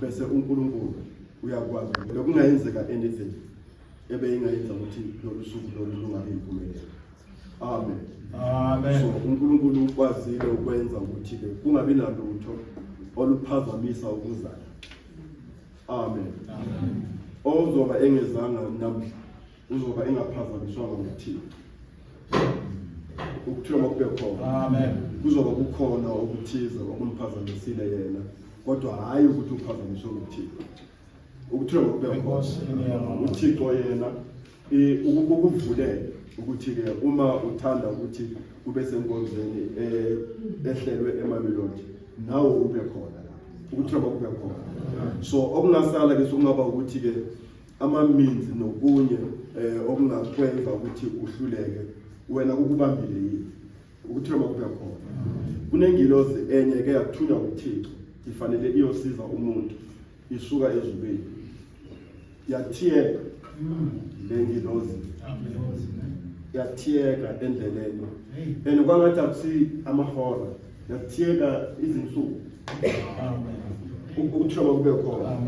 bese uNkulunkulu uyakwazi lokungayenzeka anything ebeyingayenza ukuthi lolu suku lolu lungabi impumelelo. Amen. Amen. So uNkulunkulu ukwazile ukwenza ukuthi-ke kungabi nalutho oluphazamisa ukuzala. Amen. Amen. Ozoba engezanga namhla uzoba engaphazamiswanga nguThixo. Ukuthula makube khona. Amen. Kuzoba kukhona okuthize okumphazamisile yena, kodwa hhayi ukuthi uphazamiswe nguThixo. Ukuthula makube khona. Enkosini yami. uThixo yena ukukuvulela ukuthi-ke uma uthanda ukuthi ube senkonzweni ehlelwe eMamelodi nawe ube khona lapho. Ukuthula makube khona. So okungasala ke sokungaba ukuthi-ke ama-means nokunye okungakwenza ukuthi uhluleke wena kukubambile yini. Ukuthula makube khona. Kunengilozi enye ke yathunywa nguThixo ifanele iyosiza umuntu isuka ezulwini, yathiyeka le ngilozi, yathiyeka endleleni, and kwangathi akusi amahora, yathiyeka izinsuku. Ukuthula makube khona.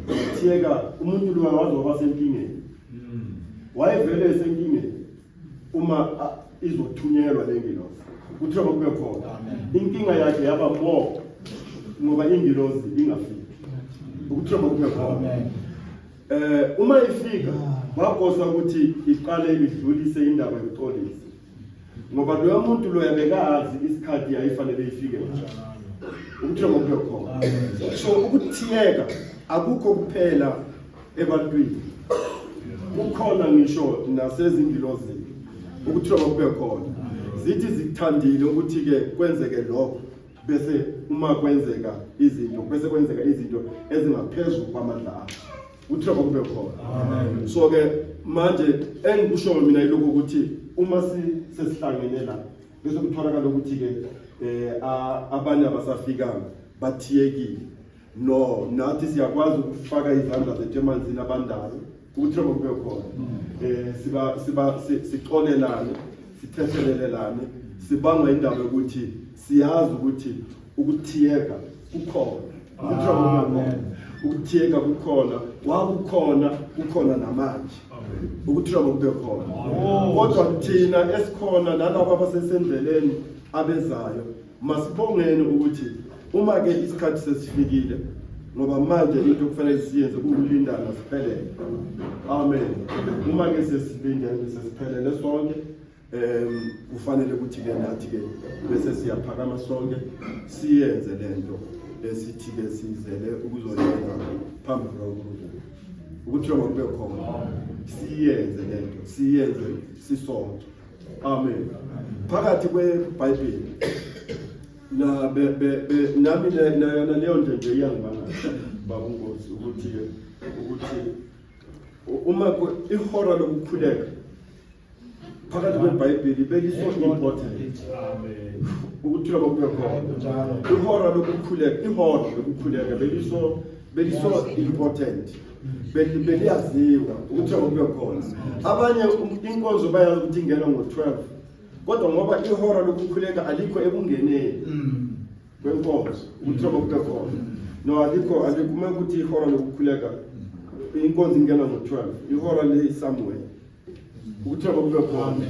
Yathiyeka umuntu lo waze waba senkingeni, wayevele esenkingeni uma izothunyelwa le ngilozi. Ukuthula makube khona. Inkinga yakhe yaba more ngoba ingilozi ingafiki. Ukuthula makube khona. Uma ifika wakosa ukuthi iqale idlulise indaba yokuxolisa. Ngoba loyo muntu loya bekazi isikhathi yayifanele ifike ngaso. Ukuthi ngokube khona. So ukuthiyeka akukho kuphela ebantwini. Kukhona ngisho nasezingilozini. Ukuthi ngokube khona. Zithi zithandile ukuthi ke kwenzeke lokho bese uma kwenzeka izinto bese kwenzeka izinto ezingaphezulu kwamandla akho. Uthixo kube khona. So ke manje engikushoyo mina yilokho ukuthi uma sesihlangene la bese kutholakala ukuthi ke eh abanye abasafikanga bathiyekile. No, nathi siyakwazi ukufaka izandla zethu emanzini abandayo uthixo kube khona. Eh siba siba sixolelane, sithethelelane, sibangwa indaba yokuthi siyazi ukuthi ukuthiyeka kukhona. Amen. Ukuthiyeka kukhona, kwakukhona, kukhona namanje. Ukuthula kube khona. Kodwa thina esikhona nalabo abasesendleleni abezayo, masibongeni ukuthi uma ke isikhathi sesifikile ngoba manje into kufanele siyenze kuwulindana siphelele. Amen. Uma ke sesilindene sesiphelele sonke kufanele ukuthi ke nathi ke bese siyaphakama sonke siyenze lento esithi ke sizele ukuzoyenza phambi kukaNkulunkulu ukuthi lokho kube khona siyenze lento siyenze sisonke amen phakathi kweBhayibheli na be, be, be, nami nayona leyo nto nje iyangimangala baba uNkosi ukuthi ukuthi uma ihora lokukhuleka phakathi kweBhayibheli beliso important ukuthula kwakube khona ihora lokukhuleka ihora lokukhuleka beliso beliso important beliyaziwa ukuthula kwakube khona abanye inkonzo bayazi ukuthi ingena ngo-12 kodwa ngoba ihora lokukhuleka alikho ekungeneni kwenkonzo ukuthula kwakube khona no alikho alikho uma ukuthi ihora lokukhuleka inkonzo ingena ngo-12 ihora li somewhere Ukuthemba kube khona.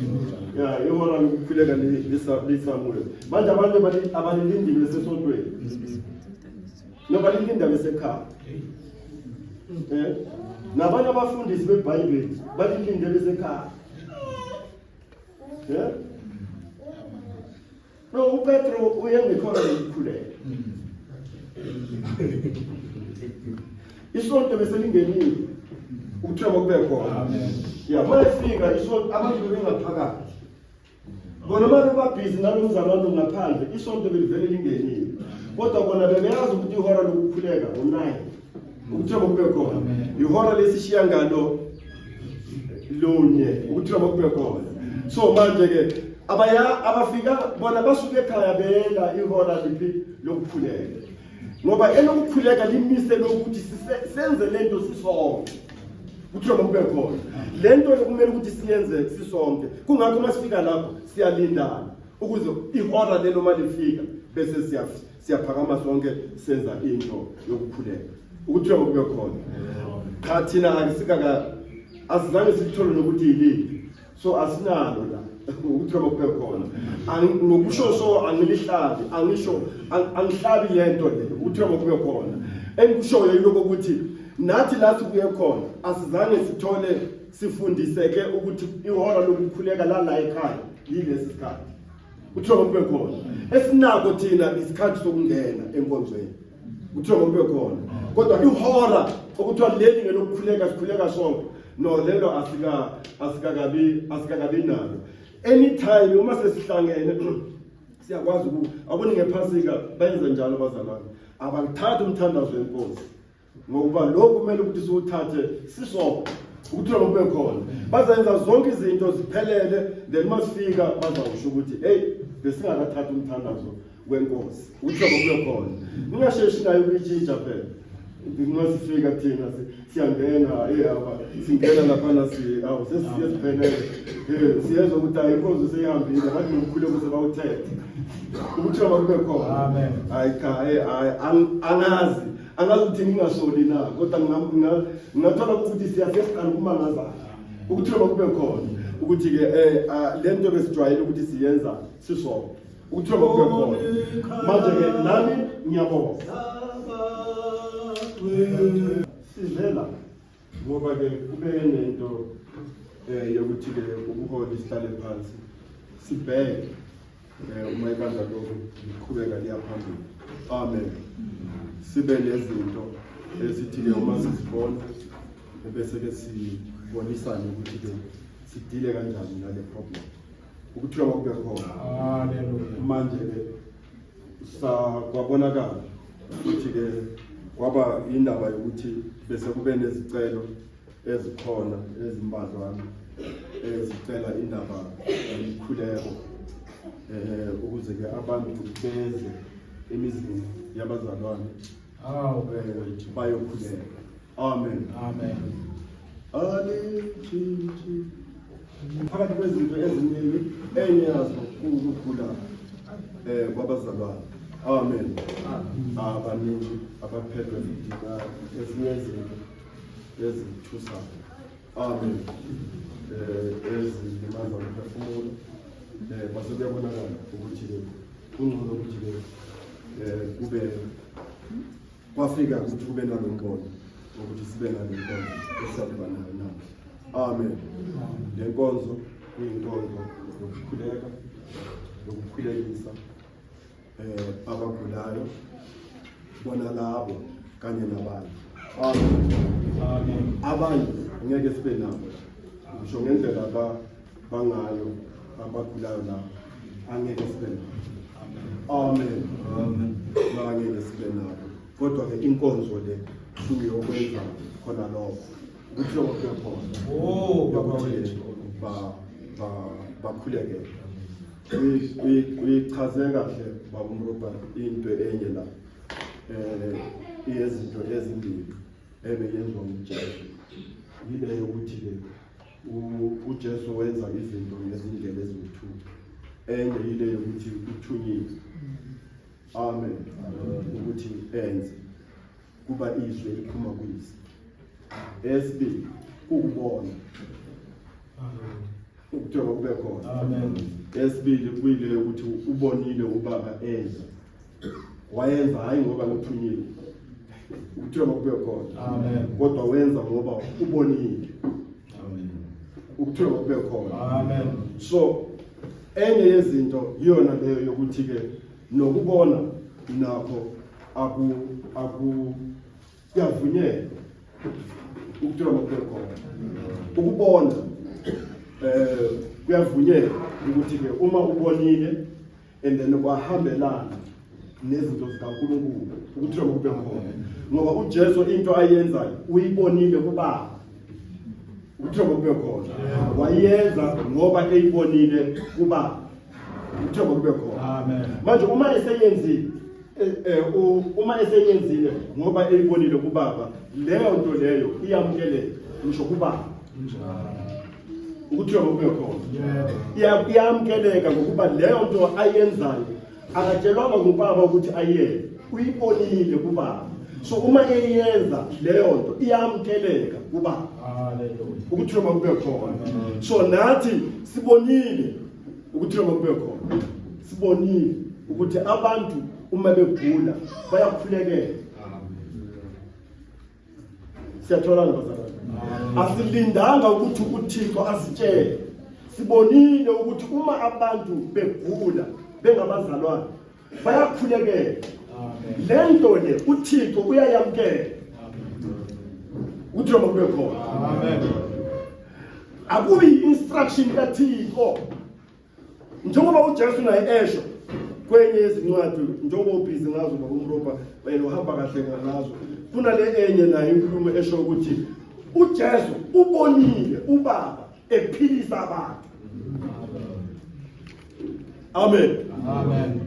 Ya, ihora lokukhuleka lisamuel. Manje abantu abalilindile besesontweni. Noma balilinda besekhaya. Eh? Nabanye abafundisi beBhayibheli balilinde besekhaya. Eh? No, uPetro uye ngekhona lokukhuleka. Isonto bese lingenile. Ukuthula kube khona. Ya, mayefika isonto abantu bebengaphakathi. Bona uma bebabhizi nalo mzalwane ngaphandle, isonto belivele lingenile. Kodwa bona bebeyazi ukuthi ihora lokukhuleka ngo-9. Ukuthula kube khona. Ihora lesishiya ngalo lunye ukuthula kube khona. So manje ke abaya abafika bona basuke ekhaya bela ihora liphi lokukhuleka. Ngoba elokukhuleka limise lokuthi senze lento sisonke. Ukuthula kube khona. Lento kumele ukuthi siyenze sisonke. Kungakho masifika lapho siyalindana ukuze ihora lelo malifika bese siyafika siyaphakama sonke senza into yokukhuleka ukuthi kube khona cha thina akusikaka asizange sithole nokuthi yiliphi so asinalo la ukuthi kube khona ngokusho so angilihlabi angisho angihlabi lento le ukuthi kube khona engikushoyo yiloko ukuthi nathi la sibuye khona asizange sithole sifundiseke ukuthi ihora lokukhuleka lala ekhaya yilesi sikhathi Kuthiwa kube khona. Esinako thina isikhathi sokungena enkonzweni. Kuthiwa kube khona. Kodwa ihora okuthiwa leli ngelokukhuleka sikhuleka sonke. No lelo asika asikakabi asikakabi nalo. Anytime uma sesihlangene siyakwazi uku aboni ngephasika bayenza njalo abazalwane. Abakuthatha umthandazo wenkosi. Ngokuba lokhu kumele ukuthi siwuthathe sisonke ukuthi lokho kube khona. Bazenza zonke izinto ziphelele then uma sifika bazawusho ukuthi hey besingakathathi umthandazo wenkosi ukuthi lokho kube khona. Ningasheshi nayo ukuyitshintsha phela. Uma sifika thina siyangena eh aba singena laphana si awu sesiye siphelele. Eh siyezwa ukuthi hayi inkonzo seyihambile abantu nomkhuleko sebawuthethe. Ukuthi lokho kube khona. Amen. Hayi cha hey hayi angazi angazi ukuthi ngingasoli na kodwa ngingathola ukuthi siyasiqala ukumangazana ukuthi lokho kube khona ukuthi ke eh le nto besijwayele ukuthi siyenza sisonke ukuthi lokho kube khona manje ke nami ngiyabonga sizela ngoba ke kube nento eh yokuthi ke ubuholi sihlale phansi. Sibheke uma ibandla lokhu liqhubeka liya phambili. Amen. Sibe nezinto esithi-ke uma sizibona ebese-ke sibonisane ukuthi-ke sidile kanjani nale problem. Ukuthula kwakube khona. Hallelujah. Manje-ke kwabonakala ukuthi-ke kwaba indaba yokuthi bese kube nezicelo ezikhona ezimbadlwana ezicela indaba yomkhuleko ukuze ke abantu beze emizini yabazalwane Awu bayokhuleka. Amen. Amen. Alintshintshi. Phakathi kwezinto eziningi enye yazo kuwukugula kwabazalwane. Amen. Abaningi abaphethwe ezinye izinto ezithusayo. Amen. Ezilimaza umphefumulo. Kwase kuyabonakala ukuthi-ke kungcono ukuthi-ke kube kwafika ukuthi kube nalo mbono ukuthi sibe nale nkonzo esiyakuba nayo namuhla. Amen. Le nkonzo kuyinkonzo yokukhuleka, yokukhulekisa abagulayo, bona labo kanye nabanye. Amen. Amen. Abanye ngeke sibe nabo la. Ngisho ngendlela bangayo abagulayo labo angeke sibe nabo. Amen. Amen. Angeke sibe nabo. Kodwa ke inkonzo le kuyokwenza khona lokho. Ukuthi lokho kuyakhona. Oh, baba Yokuthi wethu. bakhuleke. Uyichaze kahle baba uMropa into enye la. Iyezinto ezimbili ebeyenziwa nguJesu. Yile yokuthi ke uJesu wenza izinto ngezindlela eziwu-2. Enye yile yokuthi uthunyiwe. Amen. Ukuthi enze kuba izwi eliphuma kuyise. Esibili ukubona. Ukuthiwa kube khona. Amen. Esibili kuyile ukuthi ubonile ubaba enza. Wayenza hayi ngoba uthunyiwe. Ukuthiwa kube khona. Amen. Kodwa wenza ngoba ubonile. Amen. Ukuthiwa kube khona. Amen. So enye yezinto iyona leyo yokuthi ke nokubona nakho aku aku kuyavunyelwa ukuthiwa kube khona. Ukubona kuyavunyelwa ukuthi ke uma ubonile and then kwahambelana nezinto zikaNkulunkulu ukuthiwa kube khona, ngoba uJesu into ayenzayo uyibonile kubaba. Ukuthiwa kube khona wayenza ngoba eyibonile kubaba. Ukuthiwa kube khona. Amen. Manje uma eseyenzile uma eseyenzile ngoba eyibonile kubaba, leyo nto leyo iyamukeleka ngisho kubaba. Ukuthiwa kube khona. Iyamukeleka ngokuba leyo nto ayenzayo akatshelwanga ngubaba ukuthi ayenze, uyibonile kubaba. So uma eyenza leyo nto iyamukeleka kubaba. Hallelujah. Ukuthiwa kube khona. So nathi sibonile ukuthiwa kube khona. Sibonile ukuthi abantu uma begula bayakhulekela. Siyatholana bazalwane. Asilindanga ukuthi uThixo asitshele. Sibonile ukuthi uma abantu begula bengabazalwane bayakhulekela. Amen. Le nto le uThixo uyayamkela. Uthi kube khona. Amen. Akubi instruction kaThixo. Njengoba uJesu naye esho kwenye yezincwadi, njengoba ubhizi ngazo baba uMropa, wena uhamba kahle ngazo. Kunale enye nayo inkulumo esho ukuthi uJesu ubonile ubaba ephilisa abantu. Amen. Amen.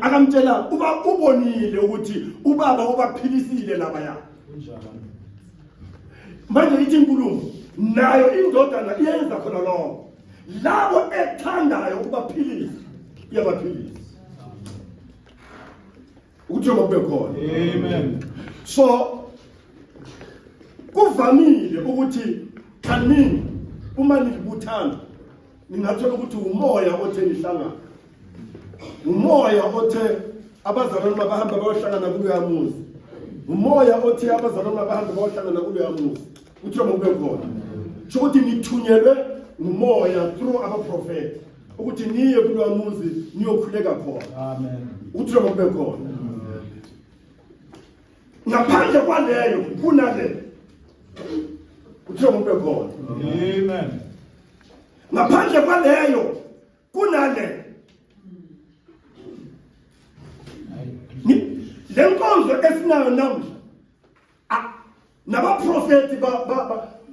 Akamtshela uba ubonile ukuthi ubaba ubaphilisile labaya. Kunjalo. Manje ithi inkulumo nayo indodana iyenza khona lokho. Labo ethandayo ukubaphilisa iyabaphilisa. Ukuthi kube khona. Amen. So kuvamile ukuthi kaningi uma nibuthana ningathola ukuthi umoya othe nihlangana. Umoya othe abazalwane mabahamba bayohlangana kuloya muzi. Umoya othe abazalwane mabahamba bayohlangana kuloya muzi. Uthi kube khona. Sho ukuthi nithunyelwe ngumoya through abaprofeti. Ukuthi niye kulowa muzi niyokhuleka khona. Amen. Ukuthi lokho kube khona. Ngaphandle kwaleyo kunale. Ukuthi lokho kube khona. Amen. Ngaphandle kwaleyo kunale. Le nkonzo esinayo namuhla nabaprofeti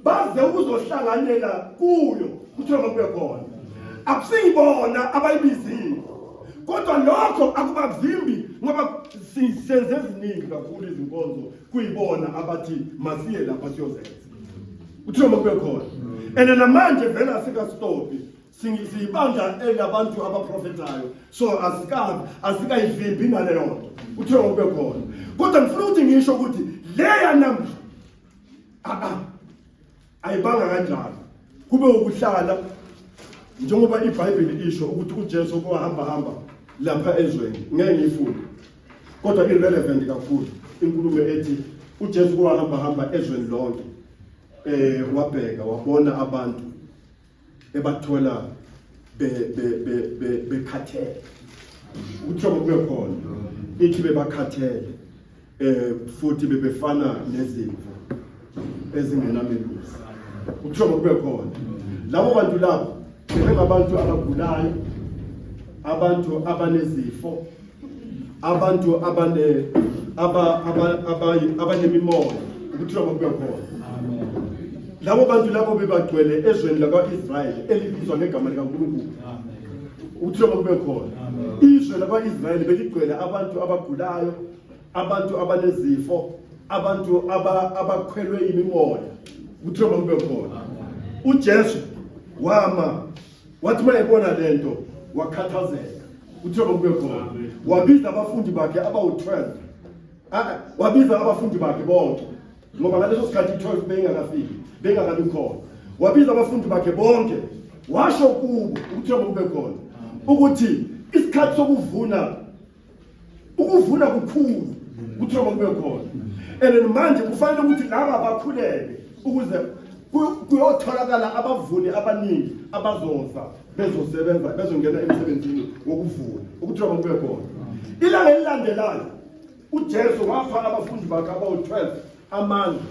baze ukuzohlanganela kuyo kuthiwa makube khona akusiyibona abayibizile kodwa lokho akubavimbi ngoba senze eziningi kakhulu izinkonzo kuyibona abathi masiye lapha siyozenza kuthiwa makube khona and namanje vele asikastophi Siyibandla elabantu abaprofethayo so asikabi asikayivimbi naleyo nto kuthiwa kube khona kodwa ngifuna ukuthi ngisho ukuthi leya namhla a ayibanga kanjalo kube ukuhlala njengoba iBhayibheli isho ukuthi uJesu kwahamba hamba lapha ezweni ngeke ngiyifunde kodwa irelevant kakhulu inkulumo ethi uJesu kwahamba hamba ezweni lonke eh wabheka wabona abantu ebathola be be be be bekhathele kuthiwa kube khona ithi bebakhathele eh futhi bebefana nezimvu ezingenamelusi kuthiwa kube khona labo bantu labo bengabantu abagulayo abantu abanezifo abantu abane aba aba abanemimoya ukuthiwa makube khona amen labo bantu labo bebagcwele ezweni lakwa-Israyeli elibizwa ngegama likaNkulunkulu amen ukuthiwa makube khona izwe lakwa-Israyeli beligcwele abantu abagulayo abantu abanezifo abantu abakhwelwe imimoya kuthiwa makube khona uJesu wama Wathi uma ebona le nto wakhathazeka. Kuthiwa makube khona. Wabiza abafundi bakhe abawu-12. Ah, wabiza abafundi bakhe bonke. Ngoba ngaleso sikhathi i-12 beyingakafiki, beyingakabi khona. Wabiza abafundi bakhe bonke. Washo kubo ukuthiwa makube khona ukuthi isikhathi sokuvuna ukuvuna kukhulu kuthiwa makube khona and then manje kufanele ukuthi laba bakhuleke ukuze kuyotholakala abavuni abaningi abazoza bezosebenza bezongena emsebenzini wokuvuna ukuthiwa makube khona ilanga elilandelayo uJesu wapha abafundi bakhe abawu-12 amandla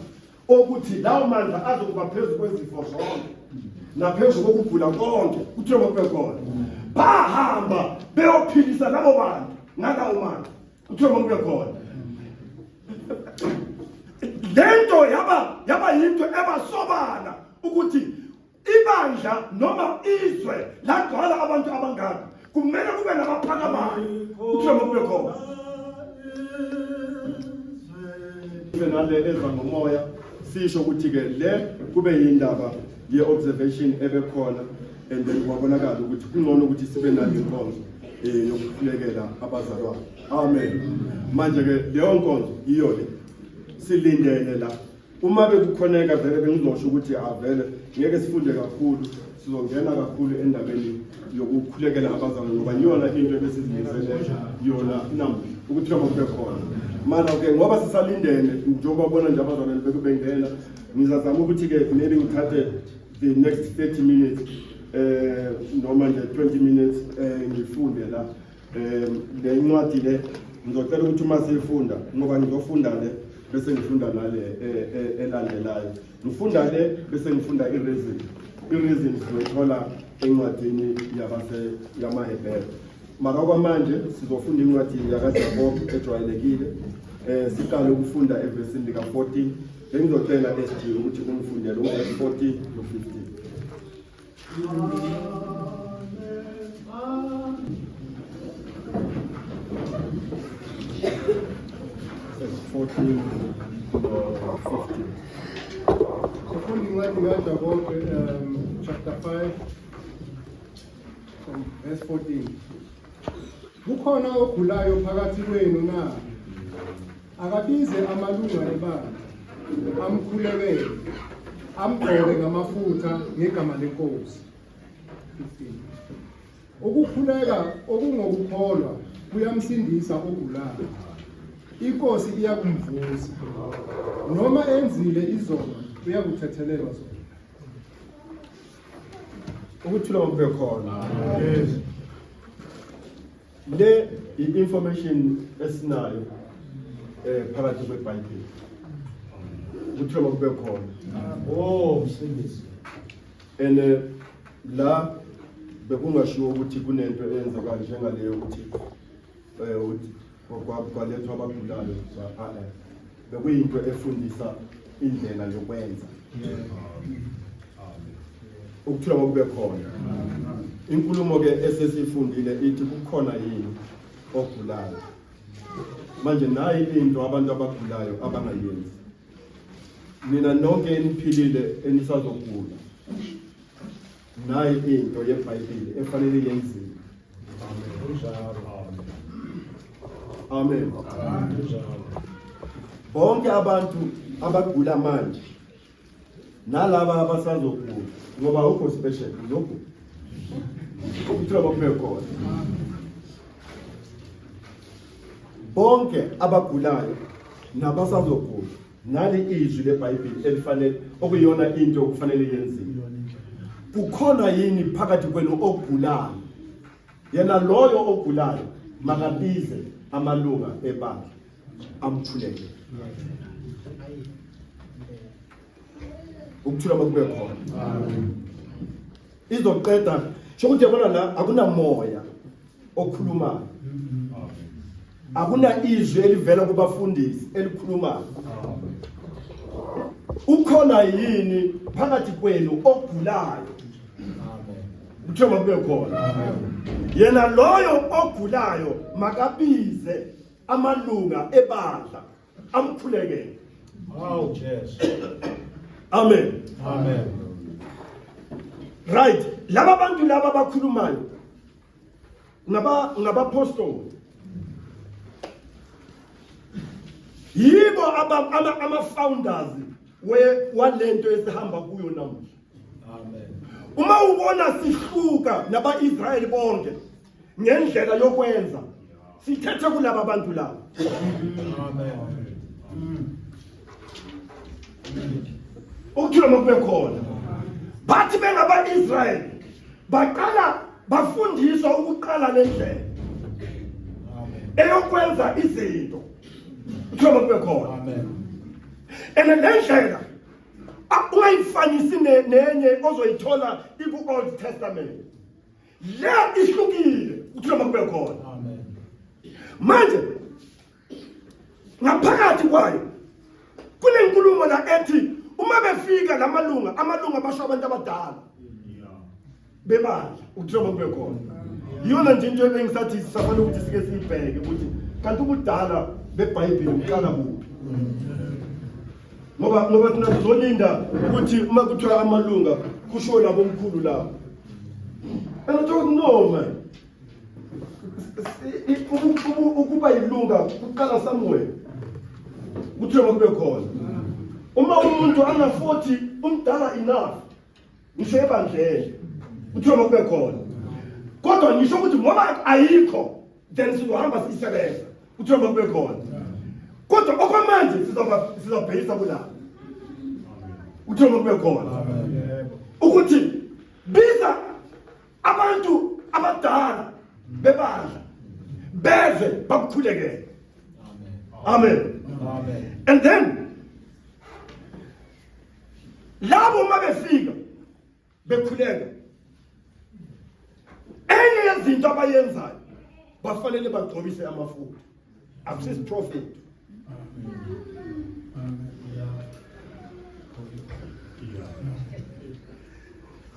okuthi lawo mandla azokuba phezu kwezifo zonke naphezu kokugula konke kuthiwe makube khona bahamba beyophilisa labo bantu ngalawo mandla kuthiwe makube khona lento yaba yaba yinto ebasobala ukuthi ibandla noma izwe lagcwala abantu abangaka kumele kube nabaphakamayo kuthiwe makube khona nale eza ngomoya sisho ukuthi-ke le kube yindaba ye-observation ebekhona and then kwabonakala ukuthi kungcono ukuthi sibe nale nkonzo um yokukhulekela abazalwane amen manje-ke leyo nkonzo yiyo le silindele la Uma bekukhoneka vele bengizosho ukuthi avele ah, ngeke sifunde kakhulu sizongena kakhulu endabeni yokukhulekela abazalwane ngoba iyona into ebesizimisele yona namuhla ukuthi noma kube khona mara ke ngoba sisalindene njengoba bona nje abazalwane bekubengena ngizazama ukuthi-ke maybe ngithathe the next 30 minutes eh noma nje 20 minutes eh ngifunde la le ncwadi le ngizocela ukuthi uma siyifunda ngoba ngizofunda le bese ngifunda nale eh, eh, elandelayo ngifunda le bese ngifunda i-reason i-reason sizoyithola encwadini yabase yamaHebheru mara kwamanje sizofunda incwadi yakaJakobe ejwayelekile eh siqale ukufunda evesini lika-14 bengizocela SG ukuthi ungifundele uvesi 14 no-15 14 15. Sifunda incwadi kaJakobe chapter 5 from verse 14. Kukhona ogulayo phakathi kwenu na? Akabize amalunga ebandla, amkhulekele, amgcobe ngamafutha ngegama leNkosi. 15. Ukukhuleka okungokukholwa kuyamsindisa ogulayo. INkosi iyakumvusa. Noma enzile izono, uyakuthethelelwa zona. Ukuthula makube khona. Yes. Le i-information esinayo phakathi kweBhayibheli. Ukuthula makube khona. Oh, msindisi. And la bekungashiwo ukuthi kunento eyenzeka njengaleyo ukuthi ukuthi kwalethwa abagulayo bekuyinto efundisa indlela yokwenza. Ukuthula makube khona. Inkulumo ke esesifundile ithi kukhona yini ogulayo. Manje nayi into abantu abagulayo abangayenzi. Nina nonke eniphilile enisazogula. Nayi into yeBhayibheli efanele yenziwe. Amen. Bonke abantu abagula manje nalaba abasazogula ngoba awukho special uzogula. Ukuthula makube khona. Bonke abagulayo nabasazogula nali izwi leBhayibheli elifanele okuyiyona into okufanele yenziwe. Kukhona yini phakathi kwenu ogulayo? Yena loyo ogulayo makabize amalunga ebandla amkhuleke. Ukuthula makube khona. Izoqeda sho ukuthi yabona la akunamoya okhulumayo. Akuna izwi elivela kubafundisi elikhulumayo. Ukhona yini phakathi kwenu ogulayo? Kuthiwa makube khona. Yena loyo ogulayo makabize amalunga ebandla amkhulekele. Awu Jesu. Amen. Amen. Right, laba bantu laba abakhulumayo ngaba ngabapostoli. Yibo aba ama founders we walento esihamba kuyo namuhla. Amen. Uma ubona sihluka naba-Israyeli bonke ngendlela yokwenza sithethe kulaba bantu laba. Amen. Ukuthula makube khona. Bathi bengaba-Israyeli baqala bafundiswa ukuqala le ndlela eyokwenza izinto. Ukuthula makube khona. Amen. And le ndlela ungayifanisi nenye ozoyithola iku-Old Testament. Le ihlukile, ukuthula makube khona. Amen. Manje ngaphakathi kwayo kunenkulumo la ethi uma befika lamalunga, amalunga basho abantu abadala bebandla, ukuthula makube khona. Iyona nje into ebengisathi sisafanele ukuthi sike siyibheke ukuthi kanti ubudala beBhayibheli buqala kuphi. Ngoba thina sizolinda ukuthi uma kuthiwa amalunga kusho labo mkhulu labo. And I don't know man. Ukuba yilunga kuqala somewhere. Kuthiwa makube khona. Uma umuntu ana 40 umdala enough. Ngisho ebandleni. Kuthiwa makube khona. Kodwa ngisho ukuthi ngoba ayikho then sizohamba siyisebenza. Kuthiwa makube khona. Kodwa okwamanje sizobhekisa kulabo. Kuthiwa makube khona. Ukuthi biza abantu abadala bebandla beze bakukhulekele. Amen. Amen. And then labo uma befika bekhuleka enye yezinto abayenzayo bafanele bagcobise amafutha. Akusisiprofeti.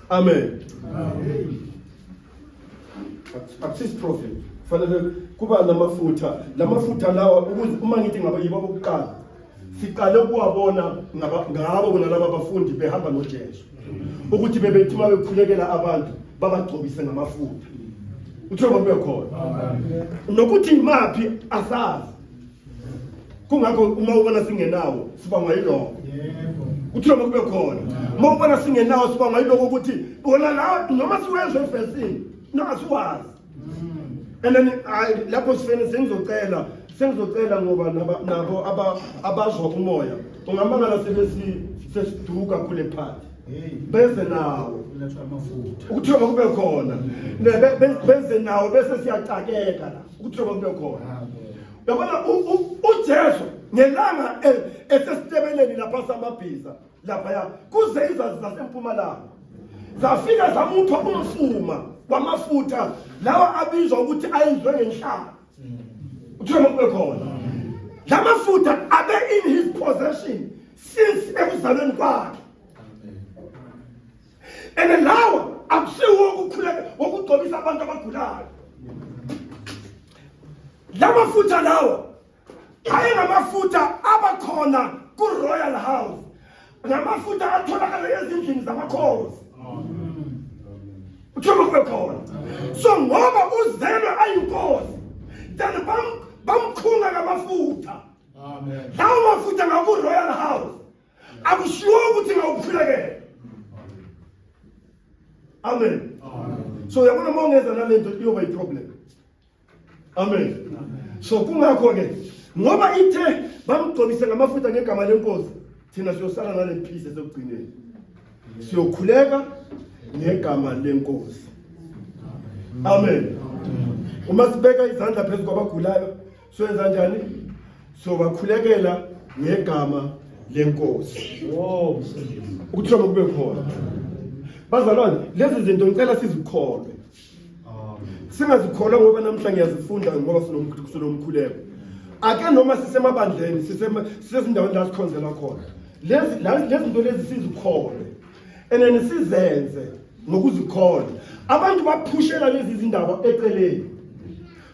Amen. Akusisiprofeti. Kufanele kuba namafutha. Lamafutha lawa ukuze uma ngithi ngaba yibo bokuqala siqale ukuwabona ngabo bona laba bafundi behamba noJesu. Ukuthi bebethi uma bekhulekela abantu babagcobise ngamafutha. Uthiwe bakube khona. Nokuthi imaphi asazi. Kungakho uma ubona singenawo sibangwa yilokho. Yebo. Kuthiwa makube khona. Uma ubona singenawo sibangwa yilokho ukuthi wona lawo noma siwezwe evesini no asiwazi. And then lapho sifene sengizocela ngoba nabo abazwa umoya ungamangala sebesi sesiduka kule part. Beze nawo. Ukuthiwa kube khona. Beze nawo bese siyacakeka la. Ukuthiwa kube khona. Uyabona uJesu ngelanga esesitebeleni lapha samabhiza laphaya kuze izazi zasempumalanga zafika zamupha umfuma wamafutha lawa abizwa ukuthi ayenzwe ngenhlaba uthiwe makube khona la mafutha abe in his possession since ekuzalweni kwakhe and lawa akusiwo ukukhuleka wokugcobisa abantu abagulayo la mafutha lawa ayengamafutha abakhona ku-royal house ngamafutha atholakala ezindlini zamakhosi uthola kube khona so ngoba uzelwe ayinkosi then bamkhunga ngamafutha lawo mafutha ngaku-royal house akushiwo ukuthi ngawukhulekela amen so uyabona uma ungeza nalento iyoba i-problem Amen. So kungakho ke ngoba ithe bamgcobise ngamafutha ngegama lenkosi thina siyosala nale peace esekugcineni. Siyokhuleka ngegama lenkosi. Amen. Uma sibeka izandla phezu kwabagulayo soyenza njani? Sobakhulekela ngegama lenkosi. Oh, msindisi. Ukuthi kube khona. Bazalwane, lezi zinto ngicela sizikholwe. Singazikholwa ngoba namhla ngiyazifunda ngoba sinomkhuleko. Ake noma sisemabandleni sisezindaweni la sikhonzela khona. Lezi lezi zinto lezi sizikholwe. And then sizenze ngokuzikholwa. Abantu baphushela lezi zindaba eceleni.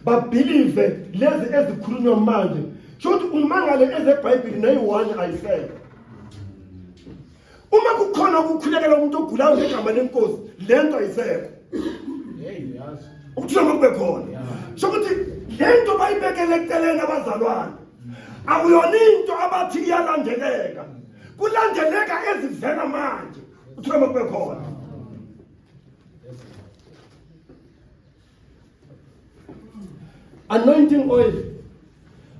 Babhilive lezi ezikhulunywa manje. Shothi umangale ezeBhayibheli nayi-one ayisekho. Uma kukhona ukukhulekela umuntu ogulayo ngegama lenkosi lento ayisekho. Ukuthula kube khona. So ukuthi lento bayibekele eceleni abazalwane. Akuyona into abathi iyalandeleka. Kulandeleka ezivela manje. Ukuthula kube khona. Anointing oil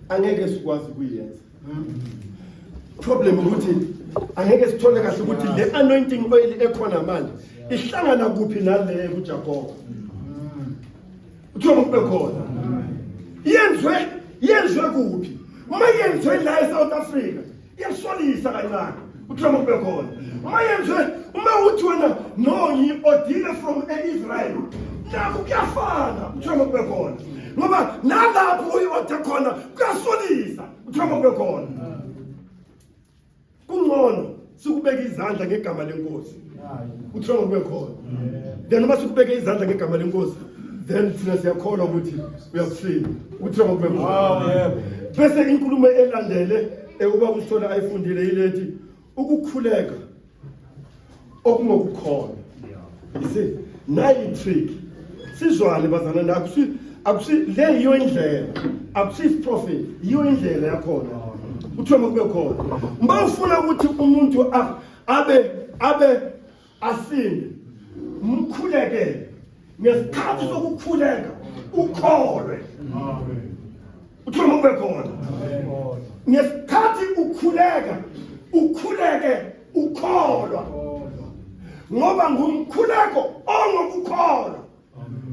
angeke sikwazi kuyenza. Problem ukuthi angeke sithole kahle ukuthi le anointing oil ekhona manje ihlangana kuphi nale kuJakobe. Uthiwa kube khona. Yenzwe yenzwe kuphi? Uma yenzwe la eSouth Africa iyasolisa kancane uthiwa kube khona uma yenzwe uma uthi wena no ngi-odile from e-israel nakho kuyafana kuthiwa makube khona ngoba nalapho uyi-ode khona kuyasolisa kuthiwa makube khona kungcono sikubeke izandla ngegama lenkosi kuthiwa makube khona then uma sikubeke izandla ngegama lenkosi then thina siyakholwa ukuthi uyakusinda kuthiwa makube khona bese inkulumo elandele ekuba usithole ayifundile yilethi ukukhuleka okungokukholwa you see nayi trick sizwane bazalwane akusi akusi le yiyo indlela akusi prophet yiyo indlela yakhona kuthiwa makube khona uma ufuna ukuthi umuntu abe abe asinde mkhulekele ngesikhathi sokukhuleka ukholwe amen uthole ube khona ngesikhathi ukhuleka ukhuleke ukholwa ngoba ngumkhuleko ongokukholwa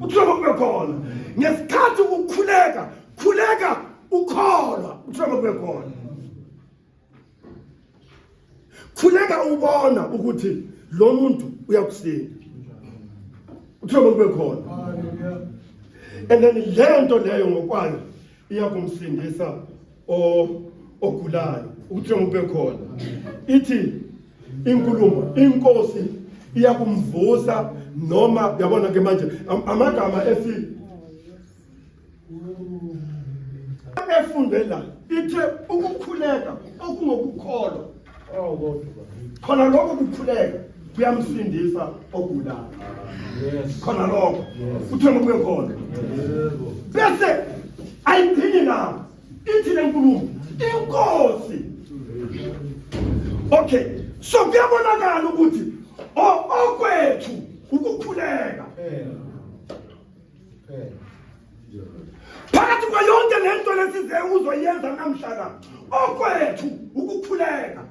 uthole kube khona ngesikhathi ukhuleka khuleka ukholwa uthole kube khona khuleka ubona ukuthi lo muntu uyakusinda uthole kube khona and then leyo nto leyo ngokwayo iyakumsindisa ogulayo ukuthi kube khona ithi inkulumo inkosi iyakumvusa noma yabona ke manje amagama esi efunde la ithe ukukhuleka okungokukholwa khona lokho kukhuleka kuyamsindisa ogulayo khona lokho uthole kube khona bese ayigcini lapho ithi le nkulumo inkosi okay so kuyabonakala ukuthi okwethu ukukhuleka phakathi kwayonke le nto lesize uzoyenza namhla la okwethu ukukhuleka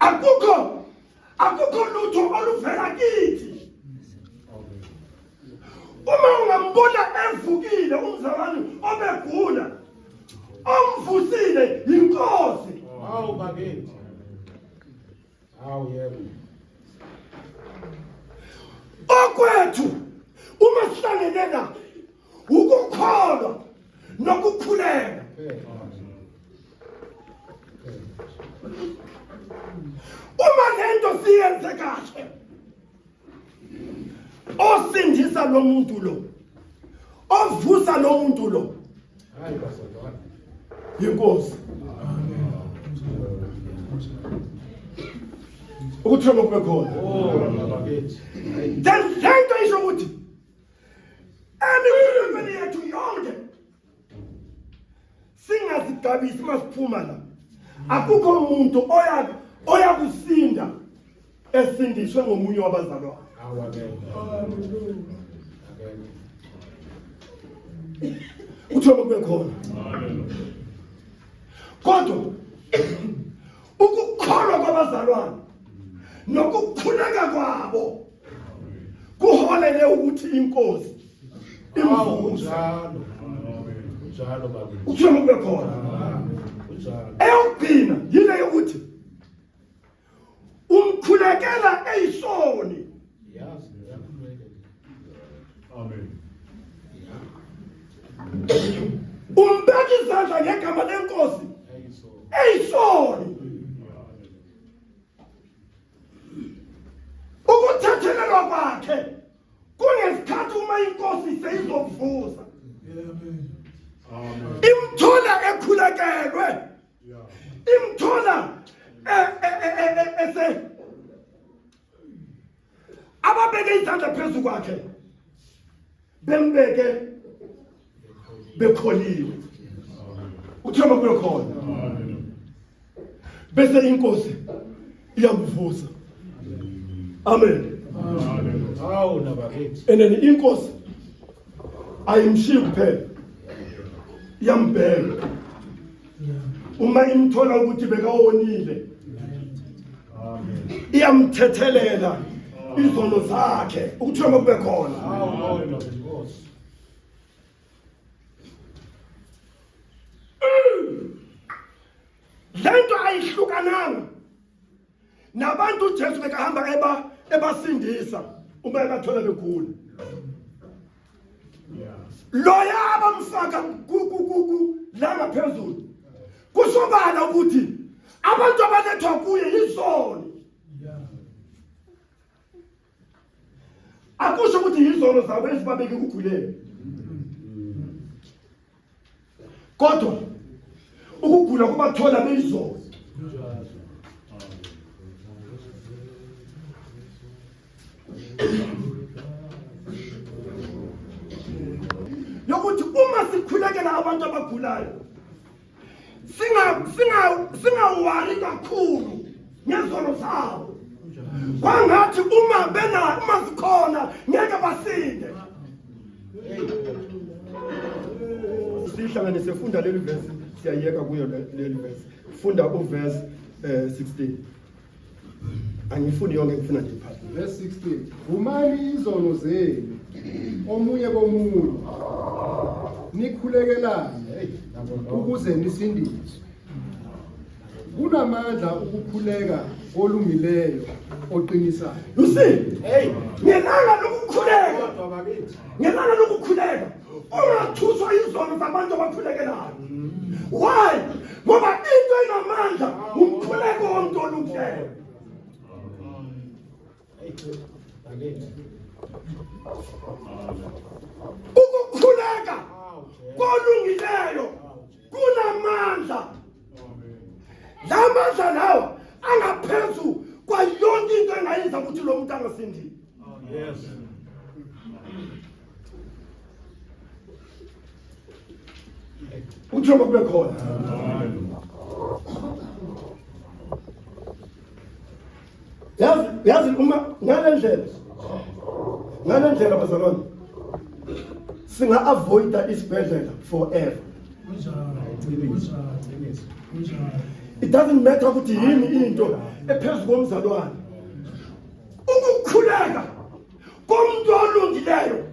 Akukho akukho lutho oluvela kithi. Uma ungambona evukile umzalwane obegula, omvusile yinkosi. Hawu bakithi. Hawu yebo. Okwethu uma sihlangene la ukukholwa nokukhuleka. Uma lento siyenze kahle osindisa lo muntu lo ovusa lo muntu lo Hayi bazalwane. yinkosi ukuthoma kube khona Oh bakithi. Then lento isho ukuthi emikhulumeni yethu yonke singazigabisi masiphuma la akukho muntu oya oyakusinda esindiswe ngomunye wabazalwane kuthiwa kube khona kodwa ukukholwa kwabazalwane nokukhuleka kwabo kuholele ukuthi inkosi imvuze Kunjalo baba. Kuthiwa kube khona. Kunjalo. Eyokugcina yile yokuthi umkhulekela eyisoni. Yazi uyakhuleka. Amen. Umbeka izandla ngegama lenkosi eyisoni. Ukuthethelelwa kwakhe kungesikhathi uma inkosi seyizokuvusa. Amen. Imthola ekhulekelwe. Imthola e, e, e, ese ababeke izandla phezu kwakhe bembeke bekholiwe uthemba kube khona bese inkosi iyakuvusa amen Hawu nabakithi. and then inkosi ayimshiyi kuphela iyambheka uma imthola ukuthi bekawonile iyamthethelela izono zakhe ukuthoma kube khona lento ayihlukananga nabantu uJesu bekahamba eba ebasindisa uma ebathola begula loya abamfaka ku la ngaphezulu kusobala ukuthi abantu abalethwa kuye yizoni akusho ukuthi yizono zabo ezibabeke kuguleni kodwa ukugula kubathola beyizolo yokuthi uma sikhulekela abantu abagulayo singa singa singawari kakhulu ngezono zabo kwangathi uma bena uma zikhona ngeke basinde sihlanganise funda leli verse siyayeka kuyo leli verse funda uverse 16 eh, angifuni yonke ngifuna nje iphathi verse 16 vumani izono zenu omunye komunye nikhulekelane ukuze nisindiswe Kunamandla ukukhuleka olungileyo oqinisayo. You see? Hey, ngelanga lokukhuleka. Ngelanga lokukhuleka ungathuswa izono zabantu abakhulekelayo. Why? Ngoba into enamandla umkhuleko womuntu olungileyo. Ukukhuleka kolungileyo kunamandla. La mandla lawa angaphezu kwayonke into engayenza ukuthi lo muntu angasindile. Yes. Uthemba kube khona. Yazi yazi uma ngalendlela ngalendlela bazalwane singa avoida isibhedlela forever. Kunjalo. Kunjalo. It doesn't matter ukuthi yini into ephezu komzalwane. Ukukhuleka komuntu olungileyo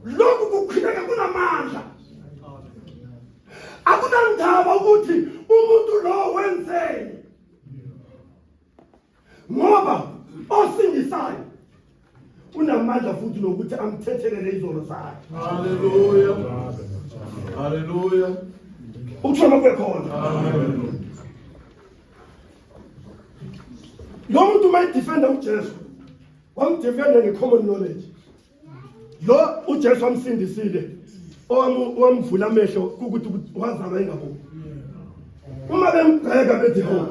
lokhu kukhuleka kunamandla. Akunandaba ukuthi umuntu lo wenzeni ngoba osindisayo unamandla futhi nokuthi amthethelele izono zakhe. Haleluya. Haleluya. Ukuthoma kube khona. Amen. Lo muntu uma edefenda uJesu wamdefenda nge-common knowledge. Lo uJesu wamsindisile owamvula amehlo ukuthi wazalwa engaboni. Uma bembheka bethi hawu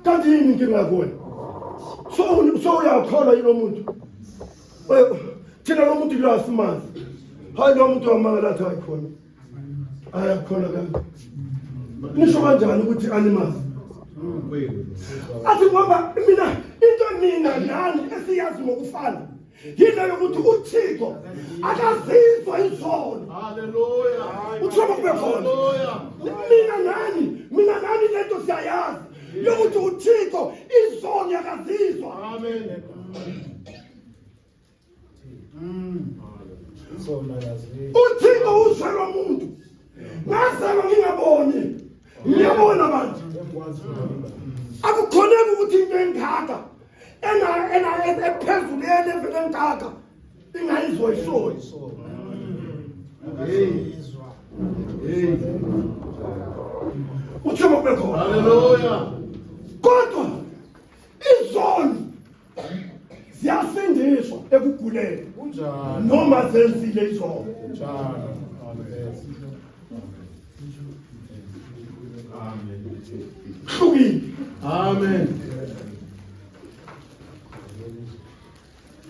kanti yini inkinga yakho wena? So so uyakholwa yilo muntu. Thina lo muntu lo asimazi. Hayi lo muntu wamangala athi hayi khona. Hayi khona kanti. Nisho kanjani ukuthi animazi? Athi ngoba mina into nina nani esiyazi ngokufana yile yokuthi uThixo akazizwa izono. Haleluya. Uthoma kube khona. Mina nani, mina nani lento siyayazi yokuthi uThixo izono akazizwa. Amen. uThixo uzwelwa umuntu. Ngazalwa ngingaboni. Ngiyabona manje. Akukhoneki ukuthi into engaka ena ena ephezulu yelevel engaka ingayizwa isoni. Hey. Uthoma kube khona. Haleluya. Kodwa izono ziyasindiswa ekuguleni Kunjalo. noma zenzile izono. Kunjalo. Amen. Hlukile. Amen.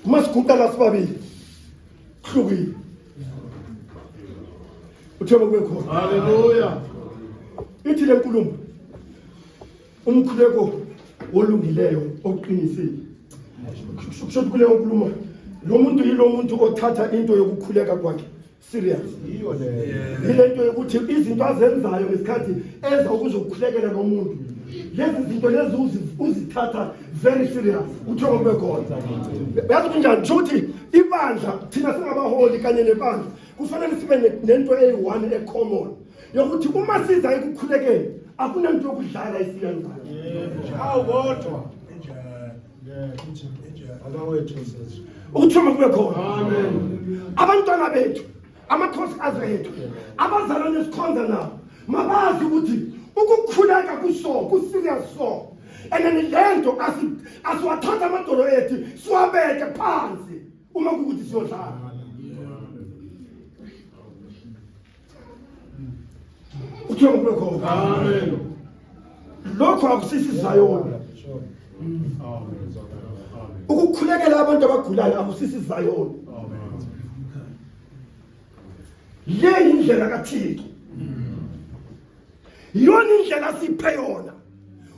Uma siguqa la sibabili kuhlukile. Uthoma kube khona. Haleluya. Ithi le nkulumo umkhuleko wolungileyo oqinisile. Kusho ukuthi kuleyo nkulumo lo muntu yilo muntu othatha into yokukhuleka kwakhe serious. Yiyo leyo. Yile nto yokuthi izinto azenzayo ngesikhathi eza ukuzokhulekela lo muntu lezi zinto lezi uzithatha very serious uthiwa kube khona yazi kunjani kusho ukuthi ibandla thina singabaholi kanye nebandla kufanele sibe nento eyi-one ecommon yokuthi uma siza ekukhulekeni akunanto yokudlala esiyenzayo. Hawu kodwa. Abawethu sisi. Ukuthuma kube khona. Amen. Abantwana bethu, amakhosikazi ethu, abazalwane esikhonza nabo, mabazi ukuthi ukukhuleka kuso, kuserious so. And then le nto asiwathatha amadolo ethu siwabeke phansi uma kukuthi siyodlala. Uthiwa kube khona. Amen. Lokho akusisi Zayoni. Ukukhulekela abantu abagulayo akusisi Zayoni. Le indlela kaThixo. Iyona indlela asiphe yona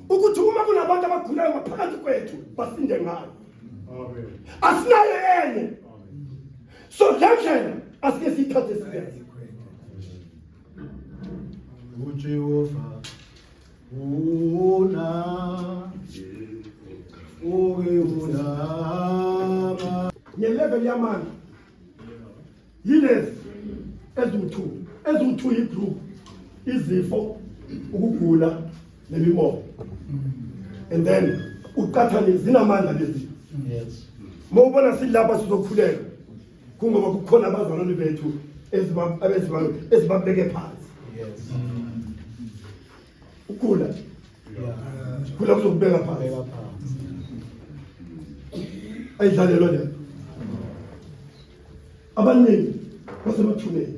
ukuthi uma kunabantu abagulayo ngaphakathi kwethu basinde ngayo. Amen. Asinayo enye. So le ndlela asike siyithathe siyenze. UJehova una uke unama Ngelevel yamandla yilezi eziwu-2 eziwu-2 yigroup izifo ukugula nemimoya and then uqathane zinamandla lezi. Yes. Uma ubona silapha sizokhuleka kungoba kukhona abazalwane bethu ezibabeke phansi. Yes. Ukugula Yeah. kula kuzokubeka phansi. Beka phansi. Ayidlalelwa le. Abaningi basemathuneni.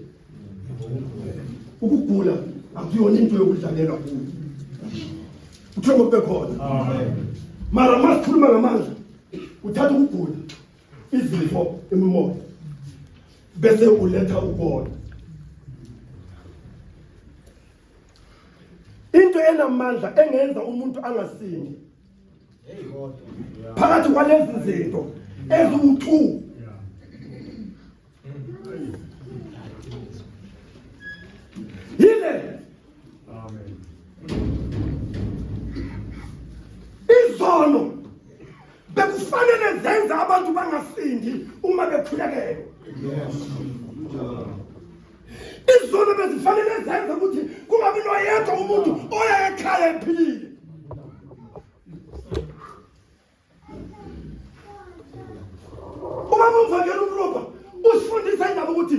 Ukugula akuyona into yokudlalelwa kuyo. Uthiwa kube khona. Amen. Mara masikhuluma ngamandla uthatha ukugula izifo imimoya bese uletha ukubona. Into enamandla engenza umuntu angasindi Hey kodwa. phakathi kwalezi zinto eziwu-2 yile. Amen. Izono bekufanele zenze abantu bangasindi uma bekhulekelwa. Izono bezifanele zenze ukuthi kungabi noyedwa umuntu oya ekhaya ephilile. Ubaba umvangeli umrobha usifundisa indaba ukuthi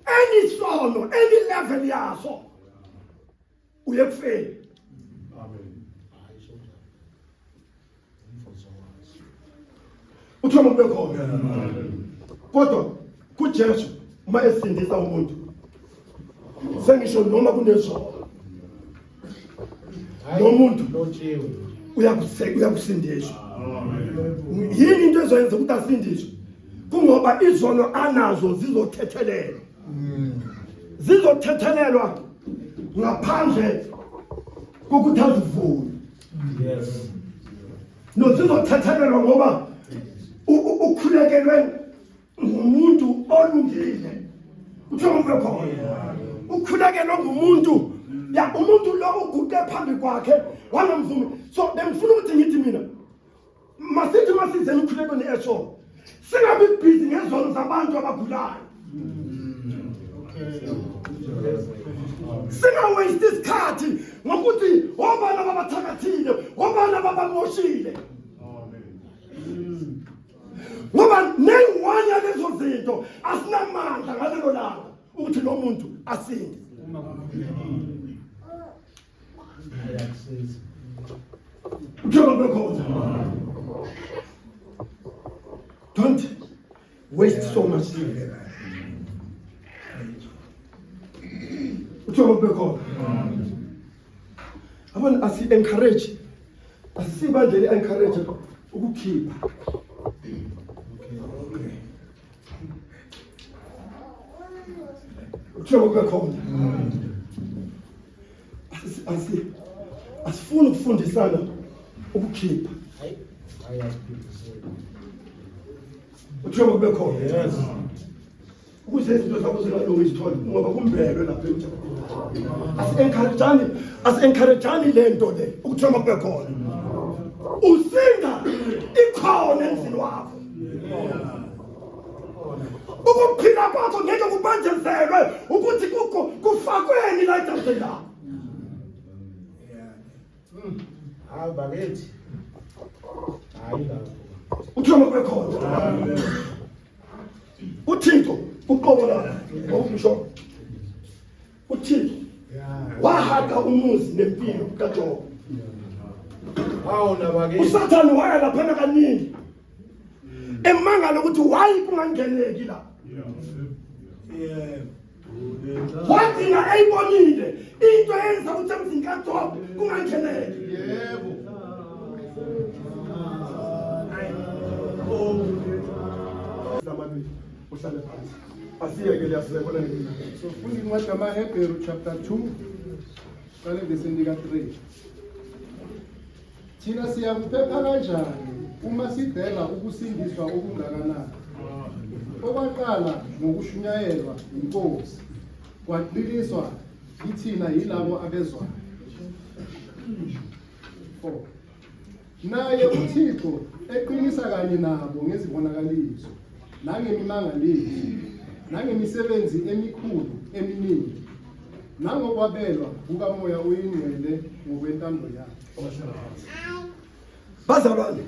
any sono, any level yaso uye kufeni. Amen. Uthoma kube khona. Kodwa kuJesu uma esindisa umuntu sengisho noma kunezono lo muntu uyakusindiswa. Yini into ezoyenza ukuthi asindiswe? Kungoba izono anazo zizothethelelwa, zizothethelelwa ngaphandle kokuthi azivume. Yes. No, zizothethelelwa ngoba ukhulekelwe ngumuntu olungile. Uthe ube khona. Ukhulekelwe ngumuntu ya umuntu lo uguqe phambi kwakhe wangamvumi. So bengifuna ukuthi ngithi mina masithi masize emkhulekweni esho singabi busy ngezono zabantu abagulayo. Singawaste isikhathi ngokuthi obani ababathakathile, obani ababamoshile. Ngoba neyi-one yalezo zinto asinamandla ngalelo langa ukuthi lo muntu asinde. Njengoba bekhona. Don't waste so much time. Njengoba bekhona. Abona asi encourage asibandleni encourage ukukhipha. Njengoba bekhona. Asi asifuni ukufundisana ukukhipha. Hayi, hayi asiphindiseli. Njengoba kube khona. Yes. Ukuze izinto zakho zingalungi izithole ngoba kumbelwe lapha emjabuleni. Asi-encourage-ani, asi-encourage-ani le nto le ukuthi noma kube khona. Usinda ikhona emzini wakho. Ukuphila kwakho ngeke kubanjezelwe ukuthi kufakweni la etafuleni lakho. Hayi bakithi. Hayi lapho. Uthi noma kube khona. UThixo uqobo lakhe ngokusho uThixo wahaqa umuzi nempilo kaJobe. Hawu nabakithi. USathane waya laphana kaningi emangala ukuthi why kungangeneki la. Yebo. Wagcina eyibonile into eyenza ukuthi emzini kaJobe kungangeneki. Yebo. Zamabili uhlale phansi. Asiyeke liyasibona ngelinye. So funda incwadi yamaHebheru chapter 2 qale evesini lika-3. Thina siyakuphepha kanjani uma sidela ukusindiswa okungakanani? Okwaqala ngokushunyayelwa yiNkosi, kwaqiniswa kithina yilabo abezwayo. 4. Naye uThixo eqinisa kanye nabo ngezibonakaliso nangemimangaliso nangemisebenzi emikhulu eminingi nangokwabelwa kukaMoya oyiNgcwele ngokwentando yakhe. Bazalwane,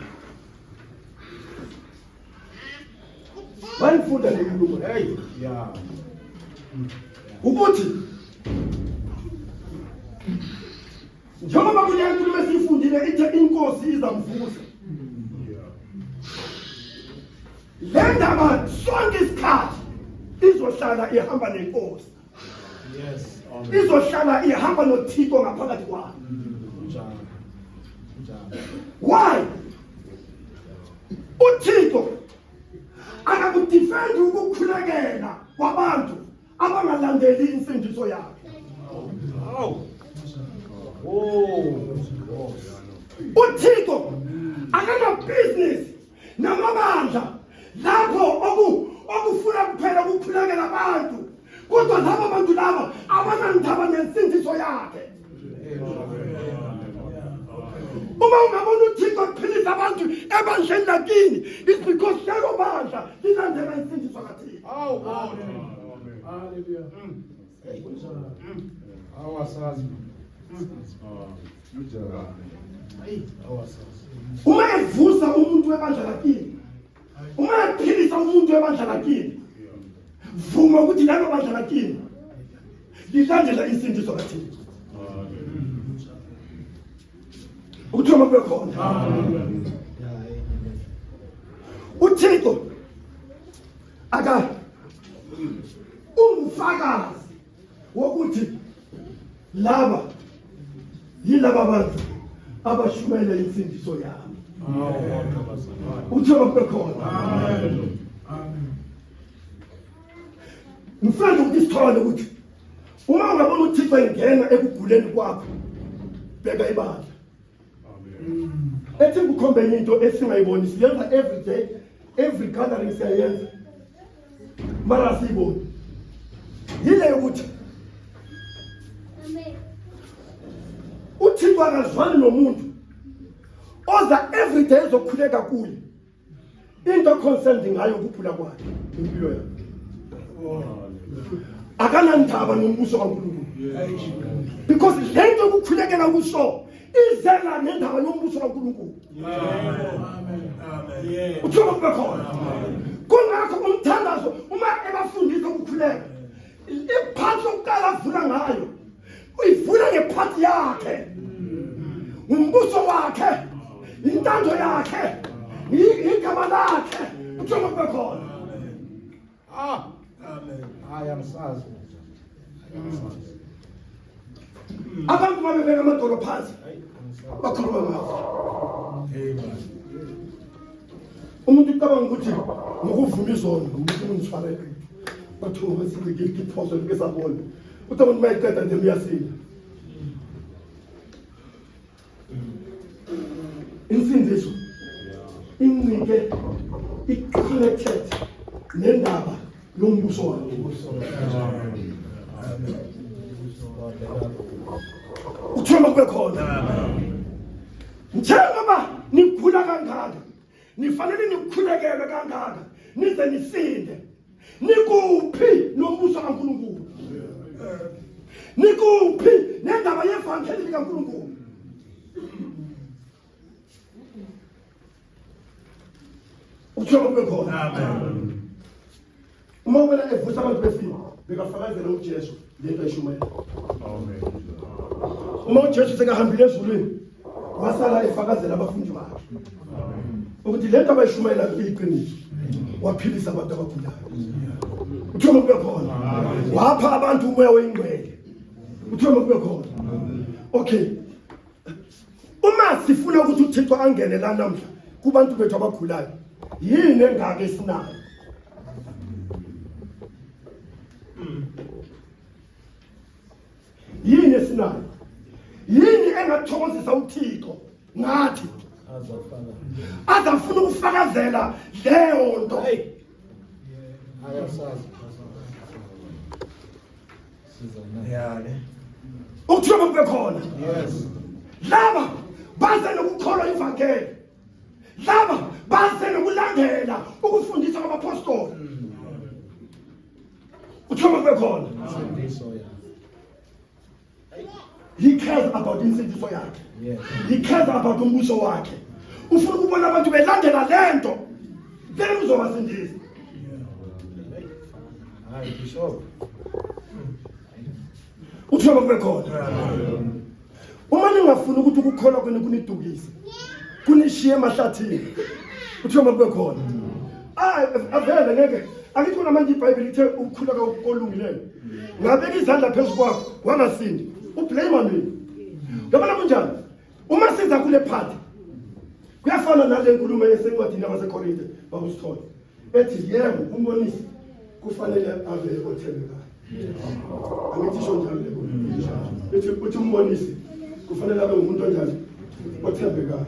bayifunda le nkulumo. Hey, yeah. Ukuthi njengoba kule nkulumo esiyifundile ithe inkosi izamvusa le ndaba sonke isikhathi izohlala ihamba nenkosi. Yes. Izohlala ihamba noThixo ngaphakathi kwayo. Kunjalo. Kunjalo. Why? uThixo akakudefendi ukukhulekela kwabantu abangalandeli insindiso yakhe. Awu. Oh. uThixo akanabhizinisi namabandla lapho okufuna kuphela ukukhulekela abantu kodwa laba bantu laba abanandaba nensindiso yakhe. Uma ungabona uThixo ephilisa abantu ebandleni lakini, it's because lelo bandla lilandela insindiso kaThixo. Awu kodwa. Hallelujah. Awasazi. Awasazi. Uma evusa umuntu webandla lakini, uma ephilisa umuntu webandla lakini, vuma ukuthi lelo bandla lakini lilandela insindiso kaThixo. Ukuthoma kube khona. UThixo aka ungufakazi wokuthi laba yilaba bantu abashumayela insindiso yami. Ukuthoma kube khona. Ngifuna nje ukuthi sithole ukuthi uma ungabona uThixo engena ekuguleni kwakho, bheka ibandla. Ethi ngikukhombe enye into esingayiboni, siyenza every day, every gathering siyayenza, mara siyiboni. Yile yokuthi uThixo akazwani nomuntu oza every day ezokhuleka kuye. Into concerned ngayo ukuphula kwakhe impilo yakhe. Akanandaba nombuso kaNkulunkulu. Because le nto yokukhulekela kuso izela nendaba yombuso kaNkulunkulu. Uthola kube khona. Kungakho umthandazo uma ebafundisa ukukhuleka, iphathi yokuqala avula ngayo uyivula ngephathi yakhe, umbuso wakhe, intando yakhe, igama lakhe. Uthola kube khona. Ah. Amen. Hayi angisazi. Abantu babebeka amadolo phansi bakhuluma ngakho. Umuntu ucabanga ukuthi ngokuvuma izono umuntu ungithwalele bathuka besithi ngiphoso ngisabona uthi umuntu mayiqeda nje uyasinda. Insindiso incike i-connected nendaba yombuso wakhe. Uthoma kube khona. Njengoba nikhula kangaka, nifanele nikhulekelwe kangaka nize nisinde. Nikuphi nombuso kaNkulunkulu? Nikuphi nendaba yevangeli likaNkulunkulu? Uthoma kube khona. Amen. Uma wena evusa abantu befile, bekafakazela uJesu lento ayishumayela. Amen. Uma uJesu sekahambile ezulwini, wasala efakazela abafundi bakhe ukuthi lento abayishumayela iyiqiniso. Waphilisa abantu abagulayo. Uthoma kube khona. Wapha abantu umoya oyingcwele. Uthoma kube khona. Okay. Uma sifuna ukuthi uThixo angene la namhla kubantu bethu abagulayo, yini engaka esinayo? Yini esinayo? Yini engathokozisa uThixo ngathi azafuna ukufakazela leyo nto? Ukuthiwa kube khona. Laba baze nokukholwa ivangeli, laba baze nokulandela ukufundisa kwabapostoli. Uthiwa kube khona. He cares about insindiso yakhe. He cares about umbuso wakhe. Ufuna ukubona abantu belandela lento, then uzobasindisa. Hayi Bishop. Uthiwa kube khona. Uma ningafuni ukuthi ukukholwa kwenu kunidukise, kunishiye emahlathini, uthiwa makube khona. Ah, avele ngeke. Akithi kona manje iBhayibheli ithe ukukhula kolungileyo. Ngabeka izandla phezu kwakho wangasindi. Ublame mina. Yabona kunjani? Uma siza kule party kuyafana nale nkulumo esencwadini yabaseKorinte bakusithola ethi yebo umbonisi kufanele abe othembekayo. Angithi isho njalo le nkulumo. Ethi uthi umbonisi kufanele abe ngumuntu onjani? Othembekayo.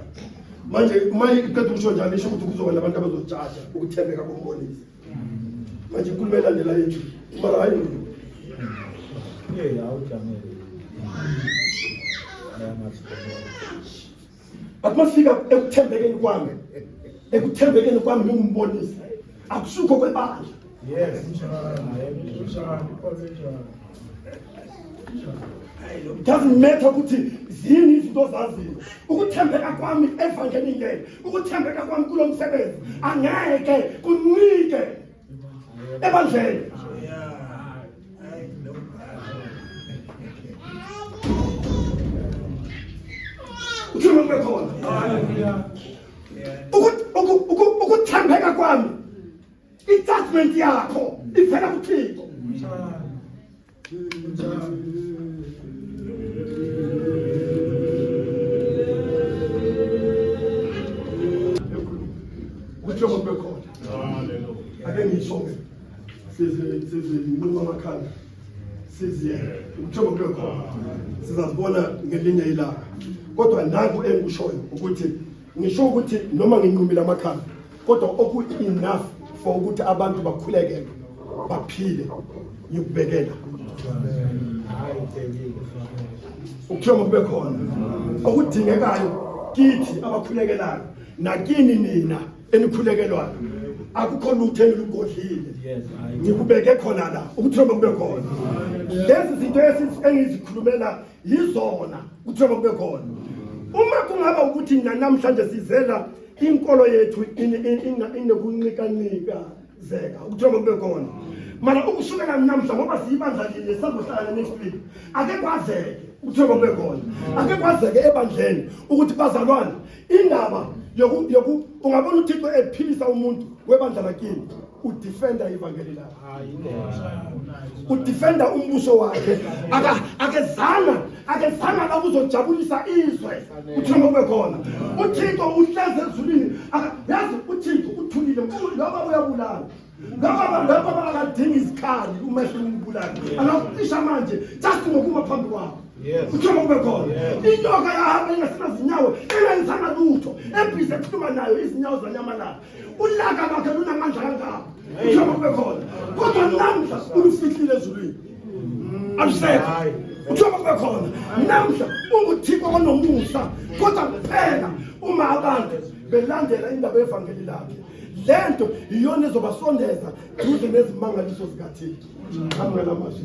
Manje uma iqeda ukusho njalo isho ukuthi kuzoba nabantu abazojaja ukuthembeka kombonisi. Manje inkulumo elandela yethu mara hayi mina. Hey, awujamele. But masifika ekuthembekeni kwami, ekuthembekeni kwami ngingumbonisi, akusukho kwebandla. Yes, njalo. Njalo. It doesn't matter ukuthi zini izinto ozaziyo. Ukuthembeka kwami evangelini leli, ukuthembeka kwami kulo msebenzi angeke kuncike ebandleni. Uthini kube khona? Ukuthembeka kwami, i-judgment yakho ivela kuThixo. Ukuthi kube khona. Ake ngisho-ke size sizinquma amakhanda siziyeke ukuthi kube khona sizazibona ngelinye ilanga. Kodwa nanku engikushoyo ukuthi ngisho ukuthi noma nginqumile amakhanda kodwa oku-enough for ukuthi abantu bakhulekele baphile ngikubekela ukuthiwa kube khona okudingekayo kithi abakhulekelayo nakini nina enikhulekelwayo akukho lutho engilugodlile ngikubeke khona la ukuthiwa kube khona lezi zinto engizikhulumela yizona kuthiwa kube khona uma kungaba ukuthi namhlanje sizela inkolo yethu inokuncikancika zeka ukuthiwa kube khona mara ukusukela namhla ngoba siyibandla linye sazohlala next week ake kwazeke ukuthiwa kube khona ake kwazeke ebandleni ukuthi bazalwane indaba yoku yoku ungabona uThixo ephilisa umuntu webandla lakini udefenda ivangeli lakhe udefenda umbuso wakhe akezanga akezanga la kuzojabulisa izwe uThixo kube khona uThixo uhlezi ezulwini yazi uThixo uthulile ngoba uyabulala ngoba ngoba akadingi izikhali uma efuna ukubulala angakucisha manje just ngokuma phambi kwakho uThixo kube khona inyoka yahamba ingasenazinyawo engenzanga lutho ebhizi ekhuluma nayo izinyawo zanyamalala ulaka lwakhe lunamandla kangaka uThixo kube khona kodwa namhla ulufihlile ezulwini alusekho uThixo kube khona namhla unguThixo onomusa kodwa kuphela uma abantu belandela indaba yevangeli lakhe lento iyona ezobasondeza duze nezimangaliso zikaThixo. Amukela amazwi.